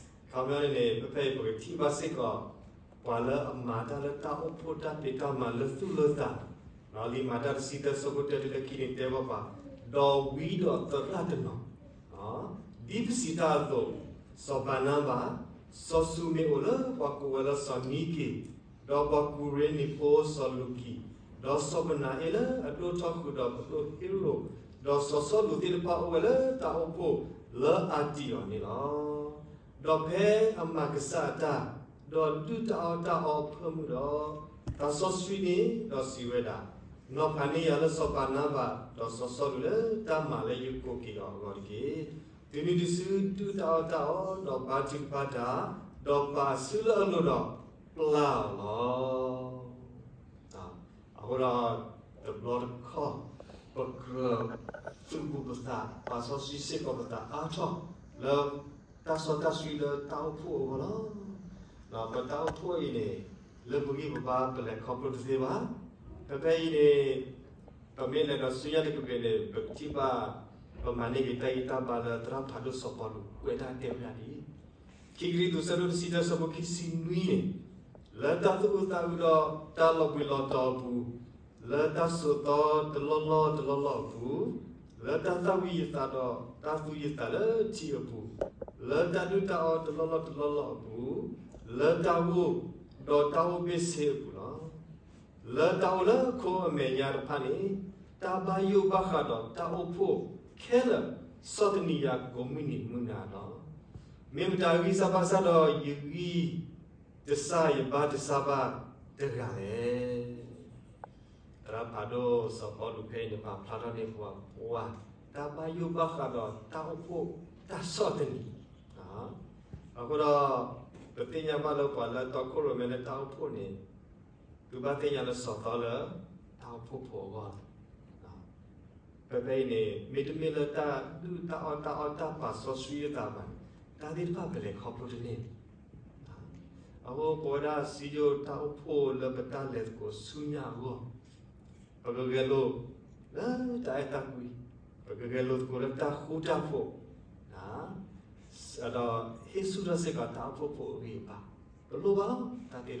ၤ. ခီပညီန့ၣ်န့ၣ် ဖဲဖဲအံၤပကထံၣ်ဘၣ်စ့ၢ်ကီး ပှၤလၢအမၤတၢ်လၢတၢ်အိၣ်ဖှိၣ်တၢ်ဖံးတၢ်မၤလၢသူၣ်လၢသး, လံာ်မၤတၢ်တဆံသၢအဆၢဖိတၢတုၤလၢခံန့ၣ်တဲဘၣ်ပှၤ, ဒီးဝံဒီးသရၣ်တနီၤ ဒ်ပစံးတၢ်အသိး, စီၤဘၤနါဘၤ, စီၤစူၤမ့အိၣ်လၢပှၤကိးဝဲလၢစီၤနံက့ၤ, ဒီးပှၤကူၤရ့နံၤဖိစီၤလူၤကံၣ်, ဒီးစီၤမနၤအ့လၢအဒိၣ်ထီၣ်ဃုာ်ဒီးပဒိၣ်ဟ့ရိၣ်, ဒီးစီၤစီလူးသ့ၣ်တဖၣ်အိၣ်ဝဲလၢတၢ်အိၣ်ဖှိၣ်လၢအၤတံၤအီၤန့ၣ်လီၤ. ဒီးဖဲအမၤကစၢ်အတၢ်, ဒီးဒုၣ်တၢ်အီၣ်တၢ်အီအဖၢမုၢ်ဒီး, သးစီဆှံန့ၣ်ဒီးစံးဝဲဒၣ်, နီၤဖးန့ၢ်ယၤလၢစီၤဘၤနါဘၤဒီးစီၤစီလူးလၢတၢ်မၤလၢယကိးက့ၤအီၤအဂီၢ်တက့ၢ်. တုၤနုၤတစုဒုၣ်တၢ်အီၣ်တၢ်အီ, ဒီးဘါထုကဖၣ်တၢ်, ဒီးပာ်အစုလၢအလိၤဒီးပျၢ်အီၤလီၤ. အဃိဒီး တဘျီတခီၣ် ပကြၢးသုးဘူးပသး ပာ်စီဆှံစ့ၢ်ကီးပသးအါထီၣ် လၢတၢ်စီတၢ်ဆှံလၢတၢ်အိၣ်ဖှိၣ်အဂီၢ်လီၤ. ပတၢ်အိၣ်ဖှိၣ်အံၤန့ၣ် လၢပဂံၢ်ပဘါပလဲၤခီဖျိတသ့ဘၣ်. ဖဲဖဲအံၤန့ၣ် ပမ့ၢ်လဲၤဒီးဆူညါတကပၤန့ၣ် ပကထံၣ်ဘၣ် ပမၤန့ၢ်က့ၤတၢ်ဂံၢ်တၢ်ဘါလၢသရၣ်ဖးဒိၣ်စီၤပီလူးကွဲးတၢ်တဲဝဲဒၣ်ဒ်အံၤ, ခံကရံၣ်သူး ဆၢဒိၣ်တဆံတၢ ဆၢဖိခံဆံနွံန့ၣ်, လၢတၢ်သူၣ်အုးသးအုးဒီးတၢ်လီၤဘှံးလီၤတီၤအပူၤ, လၢတၢ်စိာ်သီတလီၢ်လီၢ်တလီၢ်လီၢ်အပူၤ, လၢတၢ်သၣ်ဝံၤယသးဒီးတၢ်သူယသးလၢထံအပူၤ, လၢတၢ်ဒုၣ်တၢ်အီၣ်တလီၢ်လီၢ်တလီၢ်လီၢ်အပူၤ, လၢတၢ်ဂိၢ်ဒီးတၢ်အိၣ်ဘ့ၣ်ဆ့အပူၤလီၤ. လၢတၢ်အိၣ်လၢခိအမဲာ်ညါတဖၣ်န့ၣ်, တၢ်ဘၣ်ယိၣ်ဘၣ်ဃးဒီးတၢ်အိၣ်ဖှိၣ်ခဲလၢာ် ဆီၣ်သနံးယၤကိးမုၢ်နံၤမုၢ်နၤလီၤ. မ့ၢ်မတၤအဂံၢ်စၢ်ဘၣ်ဆၣ်ဒီး ယဂံၢ်တစၢ်ယဘါတစၢ်ဘၣ်တဂၤလဲၣ်. သရၣ်ဖးဒိၣ်စီၤပီလူးဖဲအံၤန့ၣ် ပာ်ဖျါထီၣ်န့ၢ်ပှၤ တၢ်ဘၣ်ယိၣ်ဘၣ်ဃးဒီးတၢ်အိၣ်ဖှိၣ်တၢ်ဆီၣ်သနံး အဃိဒီး ပသ့ၣ်ညါဘၣ်လၢပှၤလၢတီခိၣ်ရိၣ်မဲလၢတၢ်အိၣ်ဖှိၣ်န့ၣ် သုဘၣ်သ့ၣ်ညါလၢစီၤသီလၢတၢ်အိၣ်ဖှိၣ်ဖိအဂီၢ်လီၤ. ဖဲဖဲအံၤန့ၣ် မ့တမ့ၢ်လၢတၢ်ဒုၣ်တၢ်အီၣ်တၢ်အီၣ်တၢ်ပာ်စီဆှံယသးဘၣ်န့ၣ် တၢ်သ့ၣ်တဖၣ်ပလဲၤခီဖျိတန့ၢ်ဘၣ်. အဃိပဝဲဒၣ်စံယိၣ်တၢ်အိၣ်ဖှိၣ်လၢပတၢ်လဲၤသကိးဆူညါအဂီၢ် ပကဂဲၤလိာ်လၢတၢ်အဲၣ်တၢ်ကွံ, ပကဂဲၤလိာ်သကိးလၢတၢ်ဃူတၢ်ဖိး, ဒီးဟ့ၣ်ဆူၣ်ထီၣ်စ့ၢ်ကီးတၢ်အိၣ်ဖှိၣ်ဖိ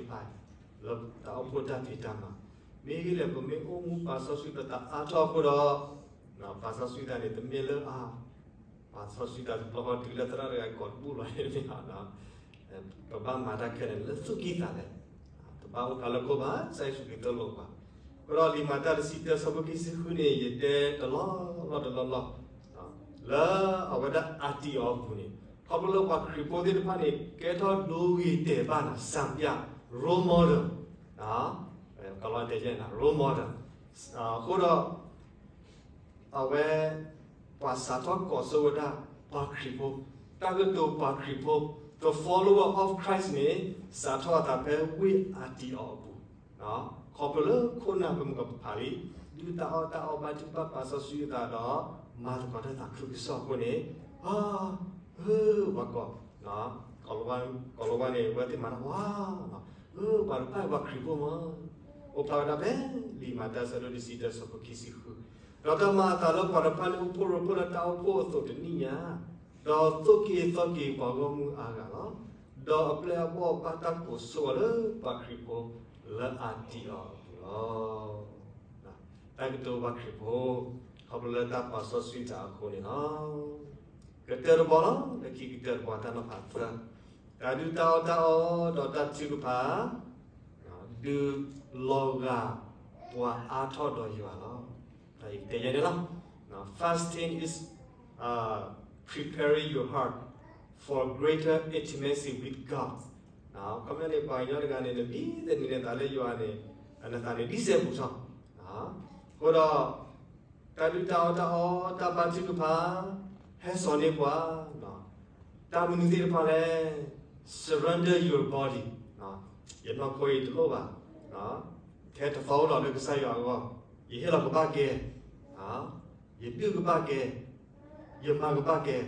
အဂံၢ်အဘါ, ပလိၣ်ဘၣ်လီၤ တၢ်သ့ၣ်တဖၣ် လၢတၢ်အိၣ်ဖှိၣ်တၢ်ဖံးတၢ်မၤ, မ့ၢ်ဂ့ၤလဲၣ် ပမ့ၢ်အိၣ်မူပာ်စီဆှံပသးအါထီၣ်အဃိဒီး, ပာ်စီဆှံသးန့ၣ် တမ့ၢ်လၢအ ပာ်စီဆှံသးတဘျီဃီတုၤလၢသရၣ်တဂၤကိးတဘူၣ်လီၤန့ၣ်မ့ၢ်ဧါ. ပဘၣ်မၤတၢ်ခဲလၢာ်လၢသူၣ်ကံၢ်သးလဲ, တဘၣ်အိၣ်ဖျါလၢခိၣ်ဘၣ် ကစၢ်ယ့ၣ်ၡူးခရံာ်သိၣ်လိပှၤ. အဃိဒီးလံာ်မၤတၢ်တဆံတၢ ဆၢဖိခံဆံဃုန့ၣ် ယတဲတလီၢ်လီၢ်တလီၢ်လီၢ်, လၢအဝဲဒၣ်အၤတံၤအီၤအပူၤန့ၣ် ခီဖျိလၢပှၤခရံာ်ဖိသ့ၣ်တဖၣ်န့ၣ် ကဲထီၣ်ဒိဂ့ၤတဲာ်ဘၣ်နီၤ စံပြ role model, ကလီတဲ role model, အဃိဒီး အဝဲ ပှၤစးထီၣ်ကိးဆိဝဲဒၣ် ပှၤခရံာ်ဖိ, တၢ်ကတိၤပှၤခရံာ်ဖိ, the follower of Christ န့ၣ် စးထီၣ်အသးဖဲဝ့ၢ်အၤတံၤအီၤအပူၤ, ခီဖျိလၢခိၣ်နၢ်ပမုၢ်ကပဖးလံ, ဒုၣ်တၢ်အီၣ်တၢ်အီဘါထုကဖၣ်ပာ်စီဆှံအသးဒီး မၤသကိးတၢ်သးခုကစီၣ်အဃိန့ၣ်, အၢ ပှၤကိး ကိးလီၤဝါန့ၣ် အဝဲသ့ၣ်မၤတၢ်ဝါ, အၢ ပှၤတဖၣ်အံၤပှၤခရံာ်ဖိမး, အိၣ်ဖျါဝဲဒၣ်ဖဲလံာ်မၤတၢ်ဆၢဒိၣ်တဆံတၢ ဆၢဖိခံဆံဃု, ဒီးတၢ်မၤအသးလၢပှၤတဖၣ်န့ၣ် အိၣ်ဖှိၣ်ရိဖှိၣ်လၢတၢ်အိၣ်ဖှိၣ်အသိးတနံၣ်ညါ, ဒီးသိၣ်က့ၤသီက့ၤပှၤဂီၢ်မုၢ်အါဂၤလီၤ. ဒီးအပျဲၢ်အဘီၣ်ဘၣ်တၢ်ကိးဆိအီၤလၢပှၤခရံာ်ဖိလၢအၤတံၤအီၤအပူၤလီၤ. တၢ်ကတိၤပှၤခရံာ်ဖိ ခီဖျိလၢတၢ်ပာ်စီဆှံသးအဃိန့ၣ်လီၤ. ကတၢၢ်တဘီလီၤ, လၢခံကတၢၢ်တဘီတၢ်နီၤဖးသၢ, တၢ်ဒုၣ်တၢ်အီၣ်တၢ်အီဒီးတၢ်ထုကဖၣ် ဒုးလီၤဂာ်ပှၤအါထီၣ်ဒီးယွၤလီၤ. တဲယဲန့ၣ်လီၤ. Fasting is, uh, preparing your heart for greater intimacy with God. ခီပညီန့ၣ် ပှၤကညီတဂၤန့ၣ် နဒ်သိးနုာ်နသးလၢယွၤန့ၣ် နသးန့ၣ်ဒ်စဲဘူးထီၣ်, အဃိဒီး တၢ်ဒုၣ်တၢ်အီၣ်တၢ်အီ တၢ်ဘါထုကဖၣ် ဟဲစိာ်န့ၢ်ပှၤ, တၢ်မနုၤသ့ၣ်တဖၣ်လဲၣ်, surrender your body, ယနီၢ်ခိအံၤတလိၣ်ဘၣ်, ထဲတသီအိၣ်လီၤလၢကစၢ်ယွၤအဂီၢ်, ယဟ့ၣ်လီၤကဘၣ်ကဲ, ယဒုၣ်ကဘၣ်ကဲ, ယမၤကဘၣ်ကဲ,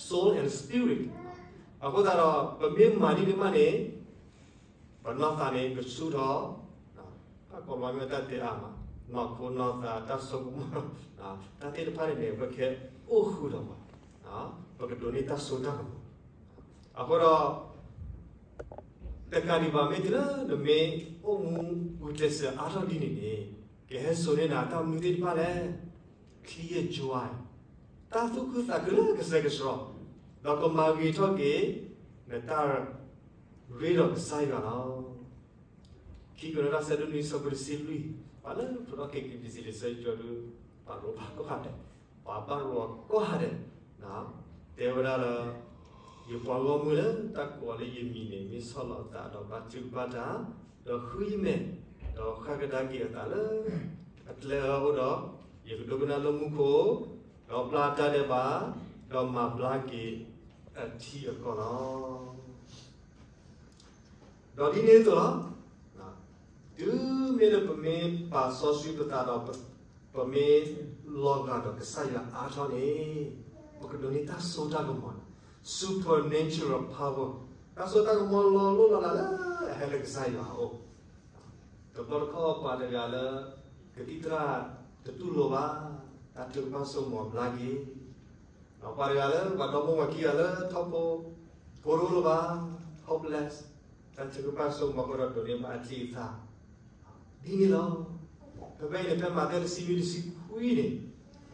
soul and spirit. အဃိသတးဒီး ပမ့ၢ်မၤဒ်န့ၣ်မးန့ၣ် ပနီၢ်သးန့ၣ်ကဆူၣ်ထီၣ်, တၢ်ကိးလီၤမ့ၢ်တၢ်တဲအါမး နီၢ်ခိနီၢ်သး တၢ်စိကမီၤ တၢ်သ့ၣ်တဖၣ်န့ၣ်န့ၣ် ပကဟဲအိၣ်ဃုာ်ဒီးပှၤ, ပကဒိးန့ၢ်တၢ်စိတၢ်ကမီၤ. အဃိဒီး တကးဒံးဘၣ် မ့ၢ်တုၤလၢနမ့ၢ်အိၣ်မူပူၤကျဲးစၢးအါထီၣ်ဒ်န့ၣ်န့ၣ် ကဟဲစိာ်န့ၢ်နၤတၢ်မနုၤသ့ၣ်တဖၣ်လဲၣ်. Clear joy, တၢ်သူၣ်ခုသးခုလၢကစဲကဆှီ, ဒီးကမၤဂ့ၤထီၣ်က့ၤ နတၢ်ရ့ဒီးကစၢ်ယွၤလီၤ. ခံကရံၣ်တၢ်ဆၢဒိၣ်နွံ ဆၢဖိတဆံလွံၢ်, ပှၤလၢဖျိထီၣ်က့ၤက့ၤ ပစံးလံာ်စီဆှံကၠိဒု ပှၤရိဖးကိးဂၤဒဲး, ပှၤဘၣ်ရိအကိးဂၤဒဲး, တဲဝဲဒၣ်လၢ ယပှၤဂီၢ်မုၢ်လၢတၢ်ကိးအီၤလၢယမံၤန့ၣ် မ့ၢ်ဆီၣ်လီၤအသးဒီးဘါထုကဖၣ်တၢ်, ဒီးဃုယမဲာ်, ဒီးဃၣ်ကဒါက့ၤအသးလၢ အကျဲအၢအိၣ်ဒီး ယကဒိကနၣ်လၢမူခိၣ်, ဒီးပျၢ်တၢ်ဒဲးဘး, ဒီးမၤဘျါက့ၤအထံအကီၢ်လီၤ. ဒီးဒ်န့ၣ်အသိးလီၤ. တုၤမ့ၢ်လၢပမ့ၢ်ပာ်စီဆှံပသးဒီး ပမ့ၢ်လီၤဂာ်ဒီးကစၢ်ယွၤအါထီၣ်န့ၣ်, ပကဒိးန့ၢ်တၢ်စိတၢ်ကမီၤန့ၣ်, supernatural power, တၢ်စိတၢ်ကမီၤလီၤလိၢ်လီၤလးလၢအဟဲလၢကစၢ်ယွၤအအိၣ်. တဘျီတခီၣ်ပှၤတဂၤလၢ ကသံၣ်သရၣ်တတူၢ်လိာ်ဘၣ်, တၢ်ထုကဖၣ်စိကမီၤဘျါက့ၤ, ပှၤတဂၤလၢ ပှၤဒီမိၢ်ဝၤခံဂၤလၢထီၣ်ဖိ ကိၢ်တအိၣ်လၢၤဘၣ်, hopeless, တၢ်ထုကဖၣ်စိကမီၤဃိဒီးဒိးန့ၢ်ဘၣ်အချံအသၣ်, ဒ်န့ၣ်လီၤ. ဖဲဖဲအံၤန့ၣ် ဖဲမးသဲတဆံနွံတဆံခွံန့ၣ်,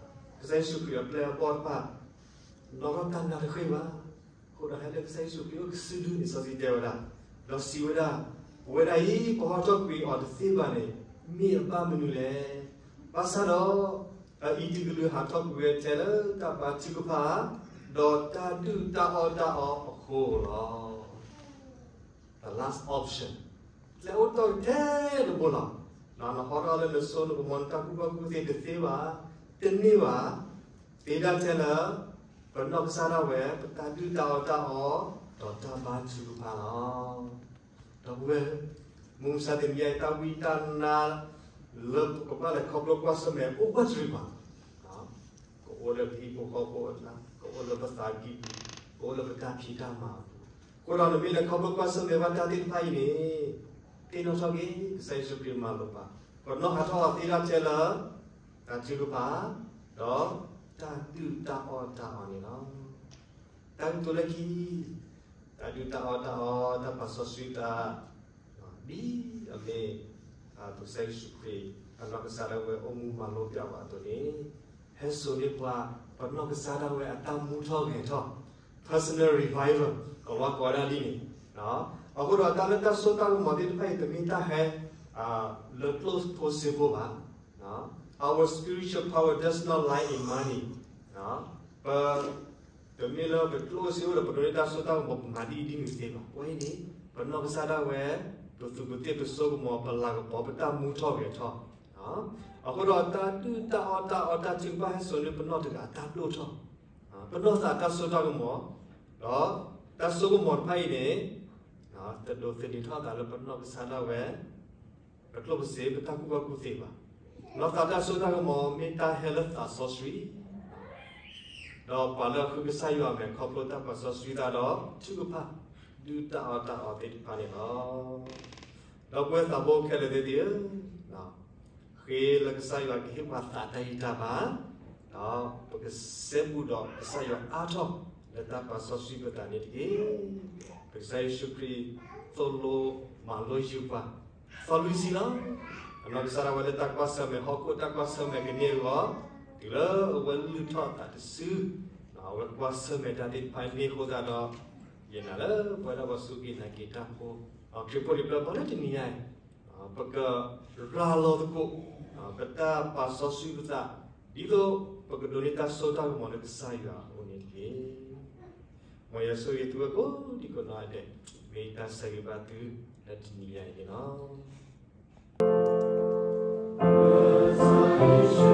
ကစၢ်ယ့ၣ်ၡူးခရံာ်အပျဲၢ်အဘီၣ်တဖၣ် နီၢ်ထီၣ်တၢ်နါတဃ့ၢ်ဘၣ်. အဃိဒီးဟဲလၢကစၢ်ယ့ၣ်ၡူးခရံာ်အိၣ်ကစုဒုန့ၣ် စီဆှံတဲဝဲဒၣ်, ဒီးစံးဝဲဒၣ်, ပဝဲဒၣ်အံၤ ပဟီထီၣ်ကွံာ်အီၤတသ့ဘၣ်န့ၣ် မ့ၢ်အဘၣ်မနုၤလဲၣ်. ဘၣ်ဆၣ်ဒီး အအံၤတကလုာ်ဟးထီၣ်ကွံာ်ဝဲထဲလၢတၢ်ဘါထုကဖၣ် ဒီးတၢ်ဒုၣ်တၢ်အီၣ်တၢ်အီအဃိလီၤ. The last option, ကျဲအိၣ်တ့ၢ်ထဲတဘိလီၤ. နဟီထီၣ်လၢနစိနကမီၤ နတၢ်ကူၣ်ဘၣ်ကူၣ်သ့တသ့ဘၣ်, တန့ၢ်ဘၣ်, သ့ဒၣ်ထဲလၢ ပနီၢ်ကစၢ်ဒၣ်ဝဲ ပတၢ်ဒုၣ်တၢ်အီၣ်တၢ်အီ ဒီးတၢ်ဘါထုကဖၣ်လီၤ. ဒီပုၢ်ဝဲၢ်, မုၢ်မဆါတနံၤအံၤ တၢ်ဝံတၢ်နါ လၢပကဘၣ်လဲၤခီဖျိကွၢ်ဆၢၣ်မဲာ်အိၣ်ဘၣ်တရံးဘၣ်. ကအိၣ်လၢပဟံၣ်ဖိဃီဖိအကျါ, ကအိၣ်လၢပသးကံၢ်ပူၤ, ကအိၣ်လၢပတၢ်ဖံးတၢ်မၤအပူၤ, အဃိဒီးနမ့ၢ်လဲၤခီဖျိကွၢ်ဆၢၣ်မဲာ်ဘၣ်တၢ်သ့ၣ်တဖၣ်အံၤန့ၣ်, သ့ၣ်နီၣ်ထီၣ်က့ၤ ကစၢ်ယ့ၣ်ၡူးခရံာ်မၤလိာ်ပှၤ, ပနီၢ်ဟးထီၣ်အီၤသ့ဒၣ်ထဲလၢ တၢ်ထုကဖၣ်, ဒီးတၢ်ဒုၣ်တၢ်အီၣ်တၢ်အီန့ၣ်လီၤ. တၢ်ကတိၤလၢခံ, တၢ်ဒုၣ်တၢ်အီၣ်တၢ်အီ တၢ်ပာ်စီဆှံသး ဒ်အမ့ၢ် ကစၢ်ယ့ၣ်ၡူးခရံာ် အနီၢ်ကစၢ်ဒၣ်ဝဲအိၣ်မူမၤလိပျးဝဲအသိးန့ၣ်, ဟဲစိာ်န့ၢ်ပှၤ ပနီၢ်ကစၢ်ဒၣ်ဝဲအတၢ်မူထီၣ်ဂဲၤထီၣ်, personal revival ကဝါကိးဒၣ်ဒ်န့ၣ်. အဃိဒီးတၢ်လၢတၢ်စိတၢ်ကမီၤသ့ၣ်တဖၣ်အံၤ တမ့ၢ်တၢ်ဟဲ လၢကျိၣ်ဖိစ့ဖိဘၣ်. Our spiritual power does not lie in money. ပ တမ့ၢ်လၢပကျိၣ်စ့အိၣ်ဒီး ပဒိးန့ၢ်တၢ်စိတၢ်ကမီၤ ပမၤဒ်အံၤဒ်နုၤသ့ဘၣ်. အဝဲအံၤန့ၣ် ပနီၢ်ကစၢ်ဒၣ်ဝဲ ပသူၣ်ပသး ပစိကမီၤ ပလၤကပီၤ ပတၢ်မူထီၣ်ဂဲၤထီၣ်, အဃိဒီးတၢ်ဒုၣ်တၢ်အီၣ်တၢ်အီ တၢ်ထုကဖၣ်ဟဲစိာ်န့ၢ်ပနီၢ်တဂၤအတၢ်ဒိၣ်ထီၣ်, ပနီၢ်သးတၢ်စိတၢ်ကမီၤ, ဒီးတၢ်စိကမီၤတဖၣ်အံၤန့ၣ် တဒိးသန့ၤထီၣ်သးလၢပနီၢ်ကစၢ်ဒၣ်ဝဲ ပကျိၣ်ပစ့ ပတၢ်ကူၣ်ဘၣ်ကူၣ်သ့ဘၣ်. နီၢ်သးတၢ်စိတၢ်ကမီၤ မ့ၢ်တၢ်ဟဲလၢသးစီဆှံ, ဒီးပှၤလၢအဃုကစၢ်ယွၤအမဲာ် ခီဖျိတၢ်ပာ်စီဆှံသးဒီး ထုကဖၣ် ဒုၣ်တၢ်အီၣ်တၢ်အီသ့ၣ်တဖၣ်န့ၣ်လီၤ. ဒီပုၢ်ဝဲၢ်သးဘိခဲလၢာ်သ့ၣ်ဧၢ, ဃ့လၢကစၢ်ယွၤကဟ့ၣ်ပှၤသးတၢ်ဂံၢ်တၢ်ဘါ, ဒီးပကစဲဘူးဒီးကစၢ်ယွၤအါထီၣ် လၢတၢ်ပာ်စီဆှံပသးန့ၣ်တက့ၢ်. ပကစၢ်ယ့ၣ်ၡူးခရံာ်သိၣ်လိမၤလိယုာ်ပှၤ သီလွံၢ်ဆံလီၤ. အနီၢ်ကစၢ်ဒၣ်ဝဲလၢတၢ်ကွၢ်ဆၢၣ်မဲာ်ဟီၣ်ခိၣ်တၢ်ကွၢ်ဆၢၣ်မဲာ်ကန့ၢ်အဂီၢ်, တုၤလၢအဝဲလုၢ်ထီၣ်အသးတစု, အဝဲကွၢ်ဆၢၣ်မဲာ်တၢ်သ့ၣ်တဖၣ်န့ၣ်အဃိသတးဒီး, ယနာ်လၢပဝဲဒၣ်ပှၤစူၢ်က့ၤနာ်က့ၤတၢ်ဖိ, ခရံာ်ဖိလံၤပျၢၤဘီလၢတနံၤညါအံၤ, ပကရၤလီၤသကိး ပတၢ်ပာ်စီဆှံပသး, ဒ်သိးပကဒိးန့ၢ်တၢ်စိတၢ်ကမီၤလၢကစၢ်ယွၤအအိၣ်န့ၣ်တက့ၢ်. မ်ယွၤဆိၣ်ဂ့ၤသုဝဲကိးဒံကိးနီၢ်ဂၤဒဲး, မ့ၢ်တၢ်ဆၢဂ့ၤဘၣ်သုလၢတနံၤညါအံၤန့ၣ်လီၤ.